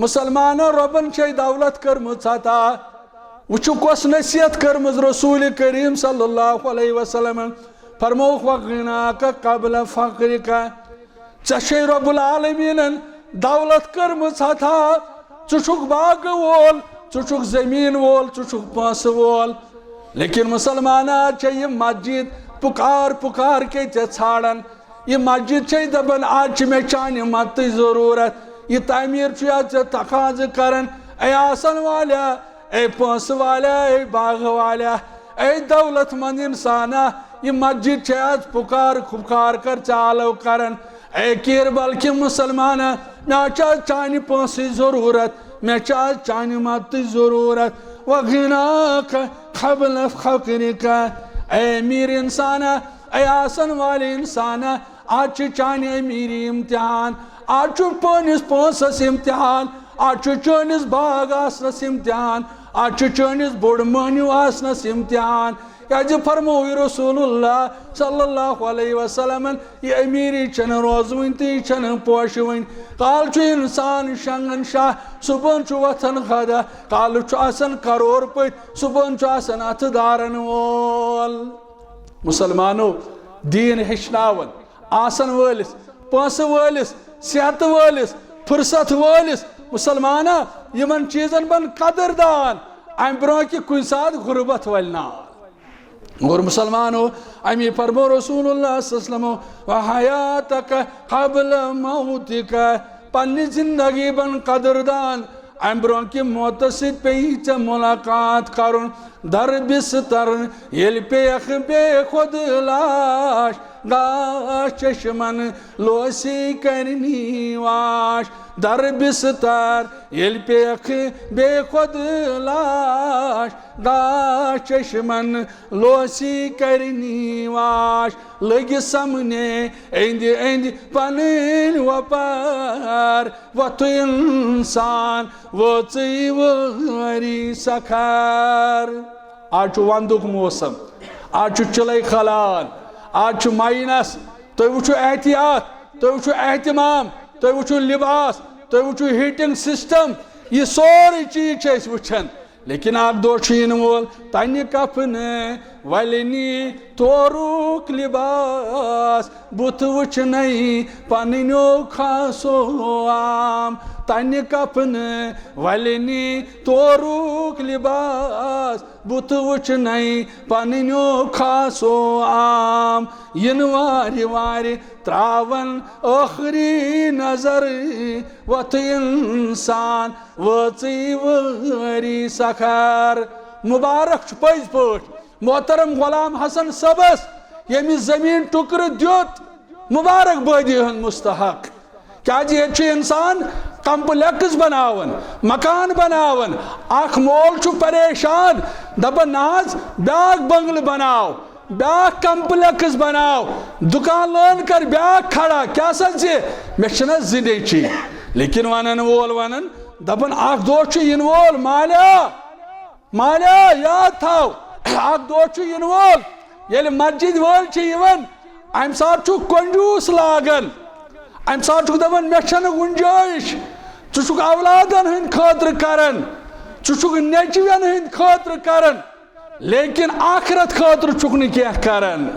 مسلمانہ رۄبن چھے دولت کٔرمٕژ عطا۔ وٕچھِو کۄس نصیحت کٔرمٕژ رسول کریم صلی اللہ علیہ وسلم۔ فرمووُکھ، "وغناک قبل فقرک"، ژےٚ چھے رب العالمینن دولت کٔرمٕژ عطا، ژٕ چھُکھ باغہٕ وول، ژٕ چھُکھ زٔمیٖن وول، ژٕ چھُکھ پونٛسہٕ وول، لیکن مسلمانہ چھے یہِ مسجد پُکار پُکار کے ژےٚ ژھانڈان، یہِ مسجد چھے دپان، آز چھِ مےٚ چانہِ مدتٕچ ضروٗرت۔ یہِ تعمیٖر چھُ یتھ ژےٚ تقاضہٕ کران۔ اے آسن والیا، اے پونٛسہٕ والیا، اے باغہٕ والیا، اے دولت مند انسانا، یہِ مسجد چھے آز پُکار پُکار کر ژےٚ آلو کران۔ اے کیر بلکہِ مسلمانا، مےٚ چھا چانہِ پونٛسٕچ ضروٗرت، مےٚ چھا چانہِ مدتٕچ ضروٗرت۔ وغناک قبل فقرک، اے امیر انسانا، اے آسن والے انسانا، آز چھُ چانہِ امیری امتحان، آز چھُ پٲنِس پونٛسس امتحان، آز چھُ چٲنِس باغ آسنس امتحان، آز چھُ چٲنِس بوٚڑ مٔہنیوٗ آسنس امتحان۔ کیازِ فرمووُے رسول اللہ صلی اللہ علیہ وسلمن، یہِ امیری چھنہٕ روزوٕنۍ تہٕ یہِ چھنہٕ پوشوٕنۍ۔ کالہٕ چھُ انسان شنگن شاہ، صبحن چھُ وۄتھان خدا، کالہٕ چھُ آسان کرور پٔتۍ، صبحن چھُ آسان اتھٕ دارن وول۔ مسلمانو، دیٖن ہیٚچھناوان، آسن وٲلِس، پونٛسہٕ وٲلِس، صحت وٲلِس، فرصت وٲلِس، مسلمانا، یِمن چیٖزن بن قدر دان، امہِ برونٛہہ کہِ کُنہِ ساتہٕ غربت ولہِ نار۔ اور مسلمانو، امی فرمو رسول اللہ صلی اللہ علیہ وسلم، وحیاتک قبل موتک، پننہِ زندگی بن قدر دان، امہِ برونٛہہ کہِ موتس سۭتۍ پیٚیہِ ژےٚ ملاقات کرُن۔ در بستر ییٚلہِ پیٚیَکھ بے خود لاش، گاش چشمن لوسی کرنی واش۔ در بستر ییٚلہِ پیٚیَکھ بے خود لاش، گاش چشمن لوسی کرنی واش۔ لٔگۍ سمنے أنٛدۍ أنٛدۍ پنٕنۍ وۄپار، وۄتھٕ انسان وٲژٕے وٲری سکھر۔ آز چھُ ونٛدُک موسم، آز چھُ چِلَے کھلان، آز چھُ ماینس۔ تُہۍ وٕچھِو احتیاط، تُہۍ وٕچھِو اہتمام، تُہۍ وٕچھِو لباس، تُہۍ وٕچھِو heating system۔ یہِ سورُے چیٖز چھِ أسۍ وٕچھان۔ لیکن اکھ دۄہ چھُ یِنہٕ وول، تنہِ کفنہٕ ولہِ نی تورُک لباس، بُتھ وٕچھنَے پنٕنیو خاصو عام۔ تنہِ کفنہٕ ولہِ نی تورُک لباس، بُتھ وٕچھنَے پنٕنیو خاصو عام۔ یِنہٕ وارِ وارِ تراون ٲخری نظر، وۄتھٕ انسان وٲژٕے وٲری سکھر۔ مبارک چھُ پٔزۍ پٲٹھۍ محترم غلام حسن صٲبس، ییٚمِس زٔمیٖن ٹُکرٕ دیُت، مبارک بٲدی ہُنٛد مستحق۔ کیازِ ییٚتہِ چھُ انسان complex بناوان، مکان بناوان۔ اکھ مول چھُ پریشان، دپان، نہ حظ، بیاکھ بنگلہٕ بناو، بیاکھ complex بناو، دُکان لٲن کر بیاکھ کھڑا۔ کیٛاہ سا زِ مےٚ چھِنہ زٕ نیٚچی؟ لیکن ونن وول ونان، دپان، اکھ دۄہ چھُ یِنہٕ وول، مالیو، مالیو، یاد تھاو، اکھ دۄہ چھُ یِنہٕ وول، ییٚلہِ مسجد وٲلۍ چھِ یِوان، امہِ ساتہٕ چھُ کنجوٗس لاگان، امہِ ساتہٕ چھُکھ دپان، مےٚ چھنہٕ گُنجٲیِش۔ ژٕ چھُکھ اولادن ہٕنٛدِ خٲطرٕ کران، ژٕ چھُکھ نیٚچوٮ۪ن ہٕنٛدِ خٲطرٕ کران، لیکن آخرت خٲطرٕ چھُکھ نہٕ کینٛہہ کران۔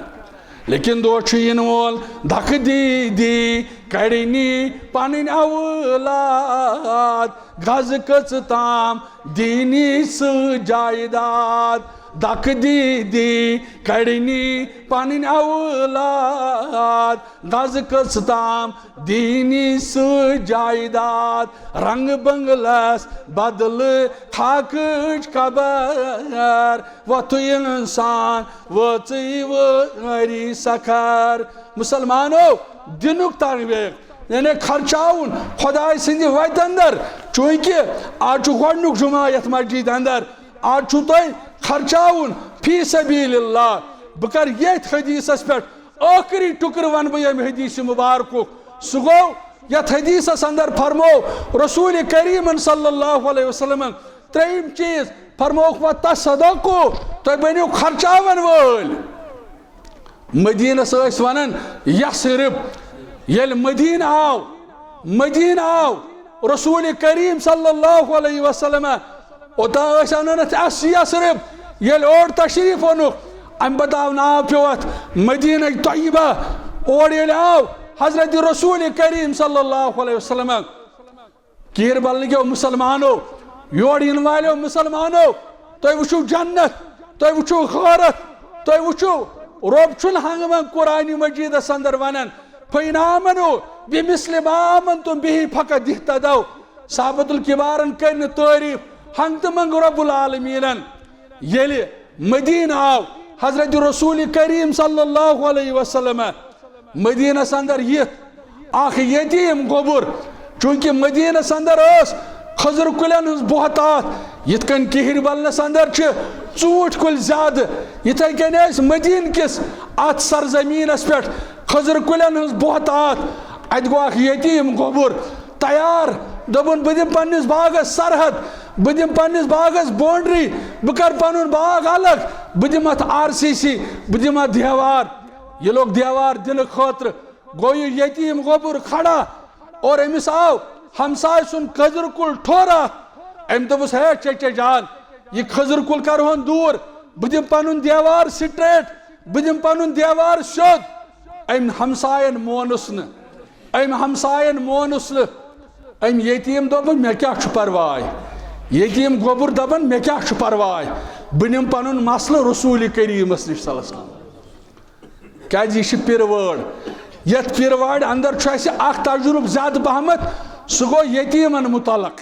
لیکن دۄہ چھُ یِنہٕ وول، دکہٕ دی دی کڑنی پنٕنۍ اولاد، غزٕ کٔژ تام دینی سُہ جایداد۔ دکہٕ دی دی کڑنی پنٕنۍ اولاد، غزٕ کٔژ تام دینی سُہ جایداد۔ رنگ بنگلس بدلہٕ خاکٕچ قبر، وۄتھٕ انسان وٲژٕے وٲری سکھر۔ مسلمانو، دِنُک تنویگ، یعنی خرچاوُن خداے سٕنٛدِ وتہِ اندر۔ چوٗنٛکہِ آز چھُ گۄڈنیُک جمعہ یتھ مسجد اندر، آز چھُو تۄہہِ خرچاوُن فی سبیل اللہ۔ بہٕ کرٕ ییٚتھۍ حدیثس پٮ۪ٹھ ٲخری ٹُکرٕ ونہٕ بہٕ ییٚمہِ حدیث مبارکُک۔ سُہ گوٚو یتھ حدیثس اندر فرمو رسول کریمن صلی اللہ علیہ وسلمن ترٛیٚیِم چیٖز فرمووُکھ، وَتصَدَّقُوا، تُہۍ بٔنِو خرچاون وٲلۍ۔ مدینس ٲسۍ ونان یثرب۔ ییٚلہِ مدینہٕ آو، مدینہٕ آو رسول کریم صلی اللہ علیہ وسلم، اوٚتام ٲسۍ انان اتھ اس یثرب۔ ییٚلہِ اور تشریف اوٚنُکھ، امہِ پتہٕ آو ناو پیوٚو اتھ مدینہ طیبہ۔ اور ییٚلہِ آو حضرت رسول کریم صلی اللہ علیہ وسلم، کِہِر بلنہٕ کیو مسلمانو، یور یِنہٕ والیو مسلمانو، تُہۍ وٕچھِو جنت، تُہۍ وٕچھِو غٲرت، تُہۍ وٕچھِو رۄب چھُنہٕ ہنٛگہٕ منٛگہٕ قرآنِ مجیدس اندر ونان، فإن آمنوا بمثل ما آمنتم به فقد اهتدوا۔ صحابة الكبارن کٔر نہٕ تعریف، ہنگ تہٕ منگ رب العالمینن۔ ییٚلہِ مدینہ آو، حضرت رسول کریم صلی اللہ علیہ وسلم مدینس اندر یِتھ اکھ یتیم گوٚبُر، چونکہ مدینس اندر ٲس خٔزٕر کُلٮ۪ن ہٕنٛز بہتات، یِتھ کٔنۍ کِہِرۍ بلنس اندر چھِ ژوٗنٛٹھۍ کُلۍ زیادٕ، یِتھے کٔنۍ ٲسۍ مدینہ کِس اتھ سرزمینس پٮ۪ٹھ خٔزٕر کُلٮ۪ن ہٕنٛز بہتات۔ اتہِ گوٚو اکھ یتیم گوٚبُر تیار، دوٚپُن، "بہٕ دِمہٕ پننِس باغس سرحد، بہٕ دِمہٕ پننِس باغس باؤنڈری، بہٕ کرٕ پنُن باغ الگ، بہٕ دِمہٕ اتھ آر سی سی، بہٕ دِمہٕ اتھ دیوار۔" یہِ لوٚگ دیوار دِنہٕ خٲطرٕ، گوٚو یہِ یتیم گوٚبُر کھڑا اور أمِس آو ہمسایہِ سُنٛد کھٔزٕر کُل ٹھوٚر اکھ۔ أمۍ دوٚپُس، "ہے چچا جان، یہِ کھٔزٕر کُل کرہون دوٗر، بہٕ دِمہٕ پنُن دیوار سٹریٹ، بہٕ دِمہٕ پنُن دیوار سیوٚد۔" أمۍ ہمساین مونُس نہٕ، أمۍ ہمساین مونُس نہٕ۔ أمۍ یتیم دوٚپُن، "مےٚ کیٛاہ چھُ پرواے؟" یتیم گوٚبُر دپان، "مےٚ کیٛاہ چھُ پرواے؟ بہٕ نِمہٕ پنُن مسلہٕ رسول کریمس نِش صلی اللہ علیہ وسلم۔" کیازِ یہِ چھِ پِرٕ وٲر۔ یتھ پِرٕ وارِ اندر چھُ اسہِ اکھ تجربہٕ زیادٕ پہمتھ، سُہ گوٚو یتیمن متعلق۔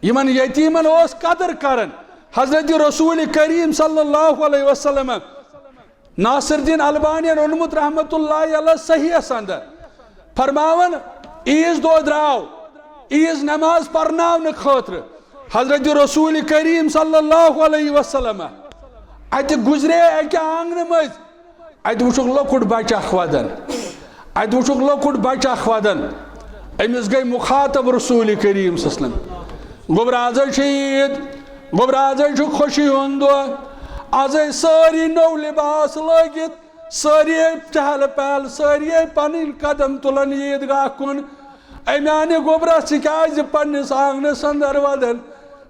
یِمن یتیمن اوس قدر کران۔ حضرت رسول کریم صلی اللہ علیہ وسلم، ناصر الدین البانین اوٚنمُت رحمت اللہ علیہ صحیحس اندر، فرماوان، عیز دۄہ درٛاو عیز نماز پرناونہٕ خٲطرٕ حضرت رسول کریم صلی اللہ علیہ وسلم۔ اتہِ گُزرے اکہِ آنگنہٕ مٔنٛزۍ، اتہِ وُچھُکھ لۄکُٹ بچہٕ اکھ ودان، اتہِ وُچھُکھ لۄکُٹ بچہٕ اکھ ودان۔ أمِس گٔے مخاطب رسول کریم صلی اللہ علیہ وسلم۔ گوٚبرا، از حظ چھِ عید، گوٚبرا، از حظ چھُ خوشی ہُنٛد دۄہ، از ٲسۍ سٲری نوٚو لباس لٲگِتھ، سٲری ٲسۍ چہل پہل، سٲری ٲسۍ پنٕنۍ قدم تُلان عیٖدگاہ کُن۔ اے میانہِ گوٚبرا، ژٕ کیازِ پننِس آنگنس اندر ودان؟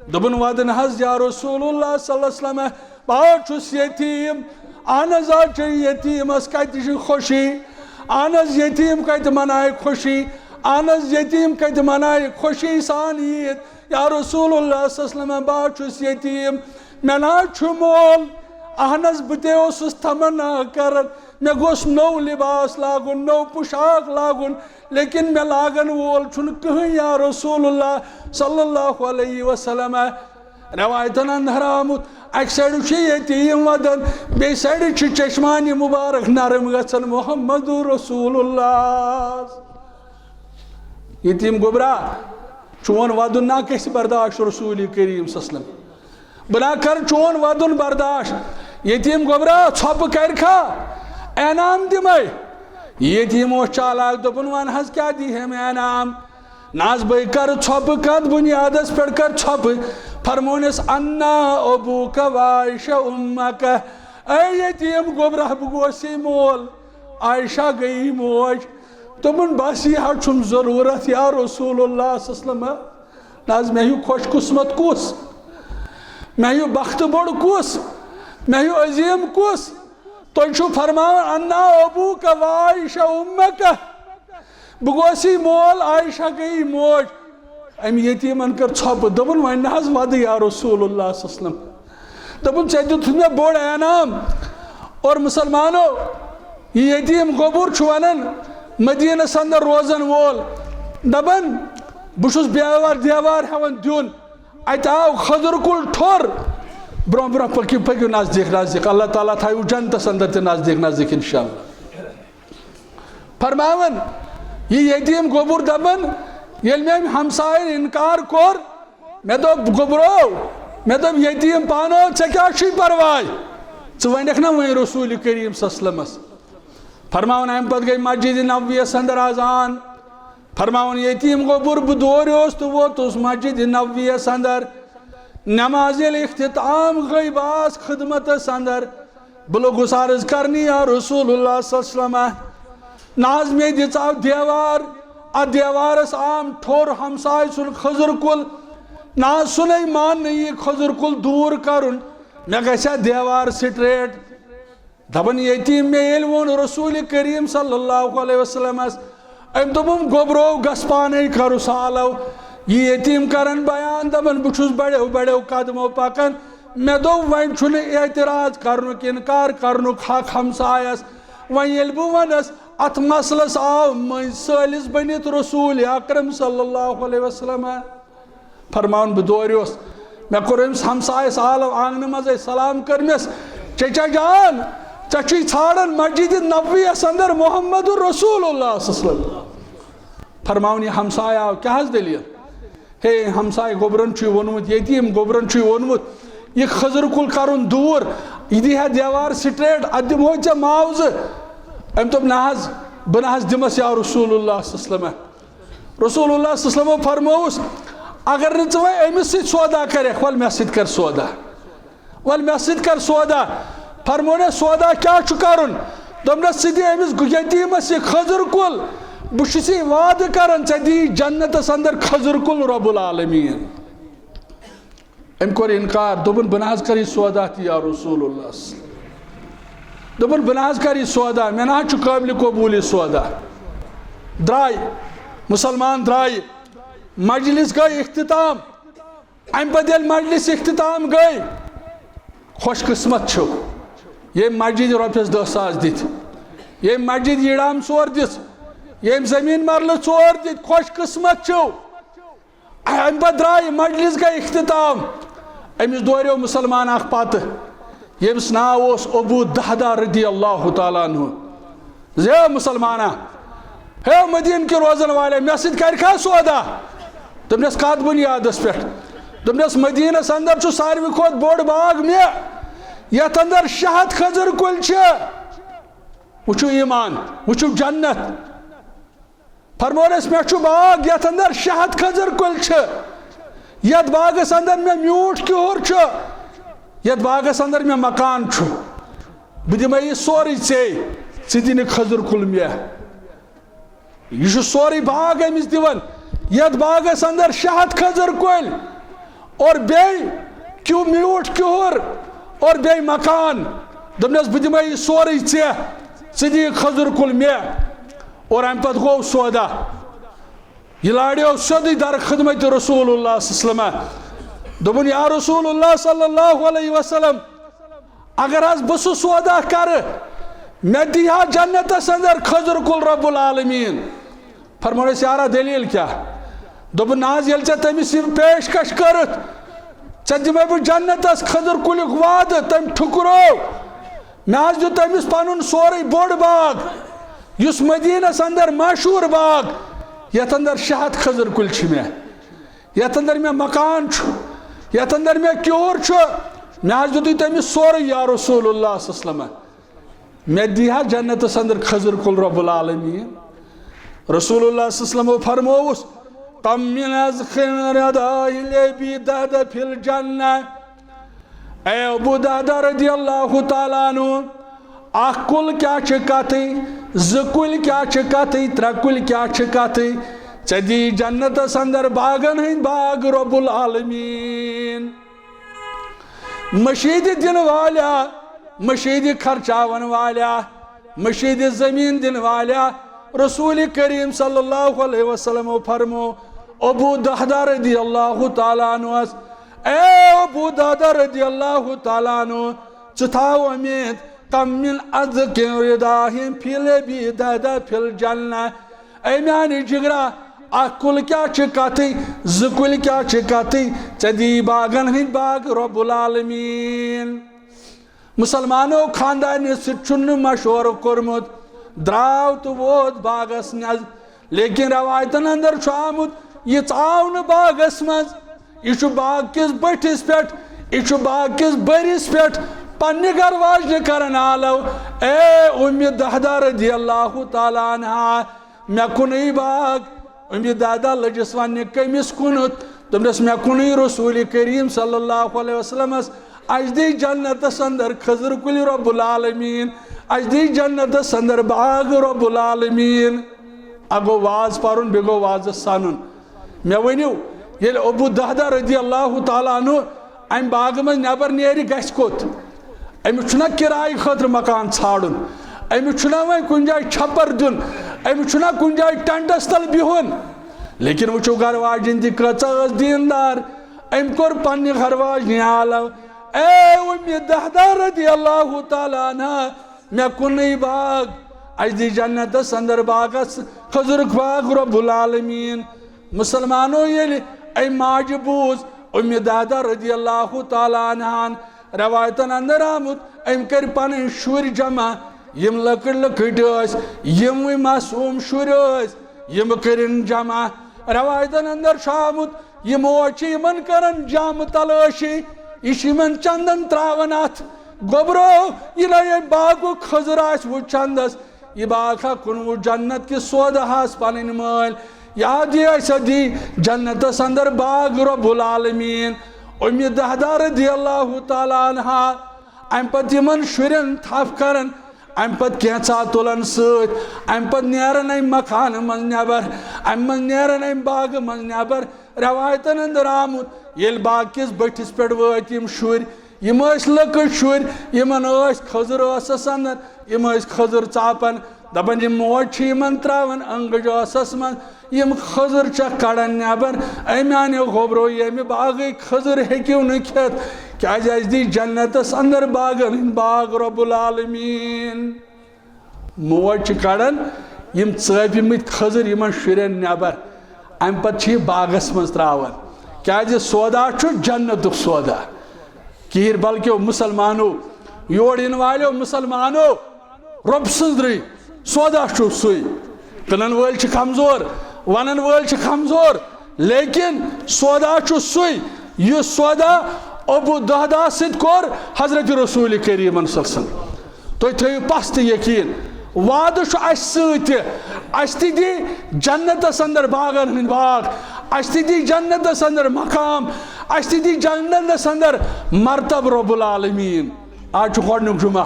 دوٚپُن، ودان حظ یا رسول اللہ صلی اللہ علیہ وسلم، بہٕ حظ چھُس یتیٖم۔ اہن حظ، آ، چھُ یتیٖمس کتہِ چھِ خوشی؟ اہن حظ، یتیٖم کتہِ منایہِ خوشی؟ اہن حظ، یتیٖم کتہِ منایہِ خوشی سان عیٖد؟ یا رسول اللہ صلی اللہ علیہ وسلم، بہٕ حظ چھُس یتیٖم، مےٚ نہ حظ چھُ مول۔ اہن حظ، بہٕ تہِ اوسُس تمنا کران، مےٚ گوٚژھ نوٚو لباس لاگُن، نوٚو پوشاک لاگُن، لیکن مےٚ لاگن وول چھُنہٕ کٕہٕنۍ یا رسول اللہ صلی اللہ علیہ وسلم۔ روایتن اندر آمُت، اکہِ سایڈٕ چھُ یتیٖم ودان، بیٚیہِ سایڈٕ چھُ چشمانہِ مبارک نرم گژھان، محمد رسول اللہ۔ یتیٖم گوٚبرا، چون ودُن نہ گژھِ برداشت رسول کریم صلی اللہ علیہ وسلم۔ بہٕ نہ کرٕ چون ودُن برداشت۔ یتیٖم گوٚبرا، ژھۄپہٕ کرِکھا؟ انعام دِمے۔ یتیٖم اوس چالاک، دوٚپُن، وَن حظ، کیٛاہ دی ہے مےٚ انعام؟ نہ حظ، بہٕ کرٕ ژھۄپہٕ کتھ بُنیادس پٮ۪ٹھ کرٕ ژھۄپہٕ؟ فرمونس، انا ابوک و عائشہ امک۔ اے یتیٖم گوٚبرا، بہٕ گوسی مول، عائشہ گٔیی موج۔ دوٚپُن، بس یہِ حظ چھُم ضروٗرت یا رسول اللہ صلی اللہ علیہ وسلم۔ نہ حظ، مےٚ ہیوٗ خۄش قٕسمت کُس؟ مےٚ ہیوٗ بختہٕ بوٚڑ کُس؟ مےٚ ہیوٗ عظیٖم کُس؟ تُہۍ چھِو فرماوان، انا ابوک و عائشہ امک۔ بہٕ گوسی مول، عائشہ گٔیی موج۔ أمۍ یتیٖمن کٔر ژھۄپہٕ، دوٚپُن، وۄنۍ نہ حظ ودٕ یا رسول اللہ صلی اللہ علیہ وسلم۔ دوٚپُن، ژےٚ دیُتُتھ مےٚ بوٚڑ انعام۔ اور مسلمانو، یہِ یتیٖم گوٚبُر چھُ ونان، مدینس اندر روزن وول، دپان، بہٕ چھُس دیوار دیوار ہٮ۪وان دیُن۔ اتہِ آو کھٔزٕر کُل ٹھوٚر۔ برونٛہہ برونٛہہ پٔکِو، پٔکِو نزدیٖک نزدیٖک۔ اللہ تعالیٰ تھایو جنتس اندر تہِ نزدیٖک نزدیٖک انشاءاللہ۔ فرماوان، یہِ یتیٖم گوٚبُر دپان، ییٚلہِ مےٚ أمۍ ہمساین انکار کوٚر، مےٚ دوٚپ، گوٚبرو، مےٚ دوٚپ، یتیٖم پانو، ژےٚ کیٛاہ چھُے پرواے؟ ژٕ ونکھ نا وۄنۍ رسول کریم صلی اللہ علیہ وسلمس۔ فرماوان، امہِ پتہٕ گٔے مسجد نبویس اندر اذان۔ فرماوان، یتیٖم گوٚبُر، بہٕ دوریوس تہٕ ووتُس مسجد نبویس اندر۔ نماز ییٚلہِ اختتام گٔے، بہٕ آس خدمتس اندر۔ بہٕ لوٚگُس عرض کرنہِ، یا رسول اللہ صلی اللہ علیہ وسلم، نہ حظ، مےٚ دِژاو دیوار، اتھ دیوارس آم ٹھوٚر ہمسایہِ سُنٛد کھٔزٕر کُل، نہ حظ، سُہ نے مان نہٕ یہِ کھٔزٕر کُل دوٗر کرُن، مےٚ گژھِ اتھ دیوار سٹریٹ۔ دپان، یتیٖم مےٚ ییٚلہِ ووٚن رسول کریم صلی اللہ علیہ وسلمس، أمۍ دوٚپُم، گوٚبرو، گژھ پانے کرُس آلو۔ یہِ یتیٖم کران بیان، دپان، بہٕ چھُس بڑیو بڑیو قدمو پکان۔ مےٚ دوٚپ، وۄنۍ چھُنہٕ اعتراض کرنُک، انکار کرنُک حق ہمسایس۔ وۄنۍ ییٚلہِ بہٕ وَنَس، اَتھ مسلس آو مٔنٛزۍ سٲلِس بٔنِتھ رسول اکرم صلی اللہ علیہ وسلم۔ فرماوُن، بہٕ دوریوس، مےٚ کوٚر أمِس ہمسایس آلو آنٛگنہٕ منٛزے، سلام کٔرمس، "چچا جان، ژےٚ چھُے ژھانٛڈان مسجد نبویس اندر محمد رسول اللہ صلی اللہ علیہ وسلم۔" فرماوُن، یہِ ہمسایہِ آو، کیٛاہ حظ دٔلیٖل؟ ہے، ہمسایہِ گوٚبرن چھُے ووٚنمُت، یتیٖم گوٚبرن چھُے ووٚنمُت، یہِ خٔزٕر کُل کرُن دوٗر، یہِ دی ہا دیوار straight، اتھ دِمہوے ژےٚ معاوضہٕ۔ أمۍ دوٚپ، نہ حظ، بہٕ نہ حظ دِمس یا رسول اللہ صلی اللہ علیہ وسلم۔ رسول اللہ صلی اللہ علیہ وسلمو فرمووُس، اگر نہٕ ژٕ وۄنۍ أمِس سۭتۍ سودا کرکھ، ول مےٚ سۭتۍ کر سودا۔ ول مےٚ سۭتۍ کر سودا۔ فرمونس، سودا کیٛاہ چھُ کرُن؟ دوٚپنس، ژٕ دِ أمِس یتیٖمس یہِ خٔزٕر کُل، بہٕ چھُس یہِ وعدٕ کران، ژےٚ دِیہِ جنتس اندر خٔزٕر کُل رب العالمین۔ أمۍ کوٚر انکار، دوٚپُن، بہٕ نہ حظ کرٕ یہِ سودا تہِ یا رسول اللہ۔ دوٚپُن، بہٕ نہ حظ کرٕ یہِ سودا، مےٚ نہ حظ چھُ قٲبلِ قبوٗل یہِ سودا۔ درٛاے، مسلمان درٛاے، مجلس گٔے اختتام۔ امہِ پتہٕ ییٚلہِ مجلس اختتام گٔے، خوش قسمت چھِو ییٚمۍ مسجد رۄپیس دہ ساس دِتھ، ییٚمۍ مسجد ییٖڑام ژور دِژ، ییٚمۍ زٔمیٖن مرلہٕ ژور دِتھ، خوش قسمت چھِو۔ امہِ پتہٕ درٛاے، مجلس گٔے اختتام۔ أمِس دوریو مسلمان اکھ پتہٕ، ییٚمِس ناو اوس ابو دہدہ رضی اللہ تعالیٰ عنہ۔ زِ ہے مسلمانا، ہے مدینہ کہِ روزن والے، مےٚ سۭتۍ کرکھا سودا؟ دوٚپنس، کتھ بنیادس پٮ۪ٹھ؟ دوٚپنس، مدینس اندر چھُ ساروی کھۄتہٕ بوٚڑ باغ مےٚ، یتھ اندر شےٚ ہتھ خٔزٕر کُلۍ چھِ۔ وٕچھِو ایمان، وٕچھِو جنت۔ فرمونس، مےٚ چھُ باغ یتھ اندر شےٚ ہتھ خٔزٕر کُلۍ چھِ، یتھ باغس اندر مےٚ میوٗٹھ کیوٗر چھُ، یتھ باغس اندر مےٚ مکان چھُ۔ بہٕ دِمے یہِ سورُے ژےٚ، ژٕ دِ نہٕ خٔزٕر کُل مےٚ۔ یہِ چھُ سورُے باغ أمِس دِوان، یتھ باغس اندر شےٚ ہتھ خٔزٕر کُلۍ اور بیٚیہِ کیو میوٗٹھ کیُہُر اور بیٚیہِ مکان۔ دوٚپنس، بہٕ دِمے یہِ سورُے ژےٚ، ژٕ دِ یہِ خٔزٕر کُل مےٚ۔ اور امہِ پتہٕ گوٚو سودا۔ یہِ لاریو سیوٚدُے در خدمت رسول اللہ صلی اللہ علیہ وسلم۔ دوٚپُن، یا رسول اللہ صلی اللہ علیہ وسلم، اگر حظ بہٕ سُہ سودا کرٕ، مےٚ دی ہا جنتس اندر خٔزٕر کُل رب العالمین۔ فرمونس، یارا، دلیل کیٛاہ؟ دوٚپُن، نہ حظ، ییٚلہِ ژےٚ تٔمِس یہِ پیشکش کٔرٕتھ، ژےٚ دِمے بہٕ جنتس خٔزٕر کُلیُک وعدٕ، تٔمۍ ٹھُکرو۔ مےٚ حظ دیُت تٔمِس پنُن سورُے بوٚڑ باغ، یُس مدینس اندر مشہوٗر باغ، یتھ اندر شےٚ ہتھ خٔزٕر کُلۍ چھِ مےٚ، یتھ اندر مےٚ مکان چھُ، یتھ اندر مےٚ کیوٗر چھُ۔ مےٚ حظ دیُتُے تٔمِس سورُے، یا رسول اللہ صلی اللہ علیہ وسلم۔ مےٚ دی ہا جنتس اندر خٔزٕر کُل رب العالمین۔ رسول اللہ صلی اللہ علیہ وسلمو فرمووُس، کم من از خن رداہ لبی دہدہ فی الجنہ۔ اے ابو دہدہ رضی اللہ تعالیٰ عنہ، اکھ کُل کیٛاہ چھِ کتھٕے، زٕ کُلۍ کیٛاہ چھِ کتھٕے، ترٛےٚ کُلۍ کیٛاہ چھِ کتھٕے، ژےٚ دی جنتس اندر باغن ہٕنٛدۍ باغ رب العالمین۔ مشیدِ دِن والیا، مشیدِ خرچاون والیا، مشیدِ زمین دِن والیا، رسول کریم صلی اللہ علیہ وسلم فرمو، ابو دہدہ رضی اللہ تعالیٰ عنہ، اے ابو دہدہ رضی اللہ تعالیٰ عنہ، ژٕ تھاو امید، کم من عذق رداہ فی لبی دہدہ فی الجنہ۔ اے میانہِ جگرا، اکھ کُل کیٛاہ چھِ کتھٕے، زٕ کُلۍ کیٛاہ چھِ کتھٕے، ژےٚ دی باغن ہٕنٛدۍ باغ رب العالمین۔ مسلمانو، خاندارنہِ سۭتۍ چھُنہٕ مشورٕ کوٚرمُت، درٛاو تہٕ ووت باغس نزد۔ لیکن روایتن اندر چھُ آمُت، یہِ ژاو نہٕ باغس منٛز، یہِ چھُ باغ کِس بٔٹھِس پٮ۪ٹھ، یہِ چھُ باغ کِس بٔرِس پٮ۪ٹھ پننہِ گرٕ واجنہِ کران آلو، اے اُمہِ دہدہ رضی اللہ تعالیٰ عنہا، مےٚ کُنُے باغ۔ اُمہِ دہدہ لٔجِس وننہِ، کٔمِس کُنُتھ؟ دوٚپنس، مےٚ کُنُے رسول کریم صلی اللہ علیہ وسلمس، اسہِ دی جنتس اندر خٔزٕر کُلۍ رب العالمین، اسہِ دی جنتس اندر باغ رب العالمین۔ اکھ گوٚو واز پرُن، بیٚیہِ گوٚو وازس سنُن۔ مےٚ ؤنِو، ییٚلہِ ابو دہدہ رضی اللہ تعالیٰ عنہ امہِ باغہٕ منٛز نٮ۪بر نیرِ، گژھِ کوٚت؟ أمِس چھُنہ کرایہِ خٲطرٕ مکان ژھانڈُن، أمِس چھُنہ وۄنۍ کُنہِ جایہِ چھپر دیُن، أمِس چھُنہ کُنہِ جایہِ ٹینٹس تل بِہُن۔ لیکن وٕچھِو گرٕ واجِنۍ تہِ کۭژاہ ٲس دیندار، أمۍ کوٚر پننہِ گرٕ واجنہِ آلو، اے اُمہِ دہدہ رضی اللہ تعالیٰ عنہا، مےٚ کُنُے باغ، اَسہِ دی جنتس اندر باغس خضرُک باغ رب العالمین۔ مسلمانو ییٚلہِ أمۍ ماجہِ بوٗز، اُمہِ دہدہ رضی اللہ تعالیٰ عنہان، روایتن اندر آمُت، أمۍ کٔرۍ پنٕنۍ شُرۍ جمع، یِم لۄکٕٹۍ لۄکٕٹۍ ٲسۍ، یِموٕے معصوم شُرۍ ٲسۍ، یِم کٔرِن جمع۔ روایتن اندر چھُ آمُت، یہِ موج چھِ یِمن کران جامہٕ تلٲشی، یہِ چھِ یِمن چندن تراوان اتھ۔ گوٚبرو، یہِ نہ ییٚمہِ باغُک خٔزٕر آسہِ وُ چندس، یہِ باغ ہا کُنوُہ جنت کِس سوداہس پنٕنۍ مٲلۍ۔ یاد یہِ اَسہِ دی جنتس اندر باغ رب العالمین۔ اُمہِ دہدہ رضی اللہ تعالیٰ عنہا، امہِ پتہٕ یِمن شُرٮ۪ن تھپھ کران، امہِ پتہٕ کینٛژھا تُلان سۭتۍ، امہِ پتہٕ نیران امہِ مکانہٕ منٛز نٮ۪بر، امہِ منٛز نیران امہِ باغہٕ منٛز نٮ۪بر۔ روایتن اندر آمُت، ییٚلہِ باغ کِس بٔٹھِس پٮ۪ٹھ وٲتۍ یِم شُرۍ، یِم ٲسۍ لۄکٕٹۍ شُرۍ، یِمن ٲسۍ خٔزٕر ٲسس اندر، یِم ٲسۍ خٔزٕر ژاپان، دپان، یِم موج چھِ یِمن تراوان انگٕج ٲسس منٛز، یِم خٔزٕر چھکھ کڑان نٮ۪بر۔ اے میانیو گوٚبرو، ییٚمہِ باغٕکۍ خٔزٕر ہیٚکِو نہٕ کھٮ۪تھ، کیازِ اَسہِ دی جنتس اندر باغن ہٕنٛدۍ باغ رب العالمین۔ موج چھِ کڑان یِم ژٲپۍ مٕتۍ خٔزٕر یِمن شُرٮ۪ن نٮ۪بر، امہِ پتہٕ چھِ یہِ باغس منٛز تراوان، کیازِ سودا چھُ جنتُک سودا۔ کہیٖر بل کیو مسلمانو، یور یِنہٕ والیو مسلمانو، رۄب سٕنٛدرٕے سودا چھُ سُے۔ کٕنن وٲلۍ چھِ کمزور، ونن وٲلۍ چھِ کمزور، لیکن سودا چھُ سُے، یُس سودا ابو دہدہ سۭتۍ کوٚر حضرت رسول کریمن صلی اللہ علیہ وسلم۔ تُہۍ تھٲیِو پستہٕ یقین، وعدٕ چھُ اَسہِ سۭتۍ تہِ۔ اَسہِ تہِ دی جنتس اندر باغن ہٕنٛدۍ باغ، اَسہِ تہِ دی جنتس اندر مقام، اَسہِ تہِ دی جنتس اندر مرتب رب العالمین۔ آز چھُ گۄڈٕنیُک جمعہ،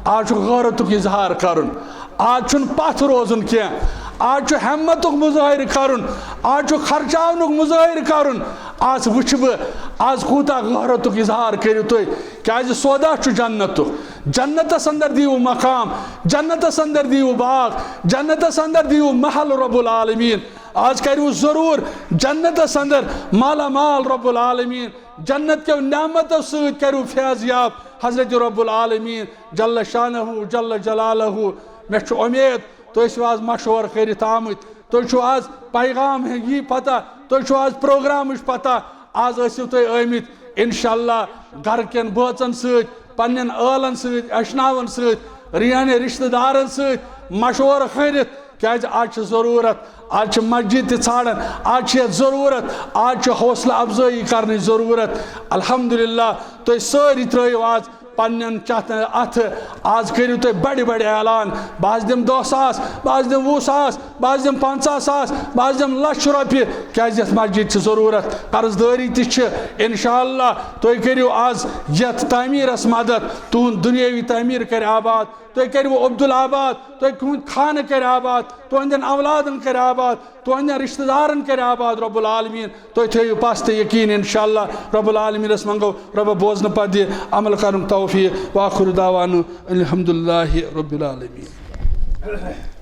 آز چھُ غٲرتُک اظہار کرُن، آز چھُنہٕ پتھ روزُن کینٛہہ، آز چھُ ہمتُک مظٲہرٕ کرُن، آز چھُ خرچاونُک مظٲہرٕ کرُن۔ آز وٕچھِ بہٕ، آز کوٗتاہ غٲرتُک اظہار کٔرِو تُہۍ، کیازِ سودا چھُ جنتُک۔ جنتس اندر دیو مقام، جنتس اندر دیو باغ، جنتس اندر دیو محل رب العالمین۔ آز کریو ضرور جنتس اندر مالا مال رب العالمین۔ جنت کیو نعمتو سۭتۍ کریو فیض یاب حضرت رب العالمین جل شانہ جل جلالہ۔ مےٚ چھُ اُمید تُہۍ ٲسِو آز مشورٕ کٔرِتھ آمٕتۍ، تُہۍ چھِو آز پیغام یی پتہ، تُہۍ چھِو آز پروگرامٕچ پتہ۔ آز ٲسِو تُہۍ آمٕتۍ انشاءاللہ گرٕ کٮ۪ن بٲژن سۭتۍ، پننٮ۪ن ٲلن سۭتۍ، اشناون سۭتۍ، رِیانہِ رشتہٕ دارن سۭتۍ مشورٕ کٔرِتھ، کیازِ آز چھِ ضروٗرت، آز چھِ مسجد تہِ ژھانڈان، آز چھِ یتھ ضروٗرت، آز چھِ حوصلہٕ افزٲیی کرنٕچ ضروٗرت۔ الحمدللہ، تُہۍ سٲری ترٲیِو آز پننٮ۪ن چتھ اتھٕ، آز کٔرِو تُہۍ بڑِ بڑِ اعلان، بہٕ حظ دِمہٕ دہ ساس، بہٕ حظ دِمہٕ وُہ ساس، بہٕ حظ دِمہٕ پنژاہ ساس، بہٕ حظ دِمہٕ لچھ رۄپیہِ، کیازِ یتھ مسجد چھِ ضروٗرت، قرض دٲری تہِ چھِ۔ انشاءاللہ تُہۍ کٔرِو آز یتھ تعمیرس مدد، تُہُنٛد دُنیٲوی تعمیر کرِ آباد، تُہۍ کٔرِو عبدالآباد، تُہۍ تُہُنٛد خانہٕ کرِ آباد، تُہنٛدٮ۪ن اولادن کرِ آباد، تُہنٛدٮ۪ن رشتہٕ دارن کرِ آباد رب العالمین۔ تُہۍ تھٲیِو پستہٕ یقین، انشاءاللہ رب العالمینس منٛگو رب بوزنہٕ پتہٕ دِ عمل کرُن توفیق۔ وآخر دعوانا الحمدللہ رب العالمین۔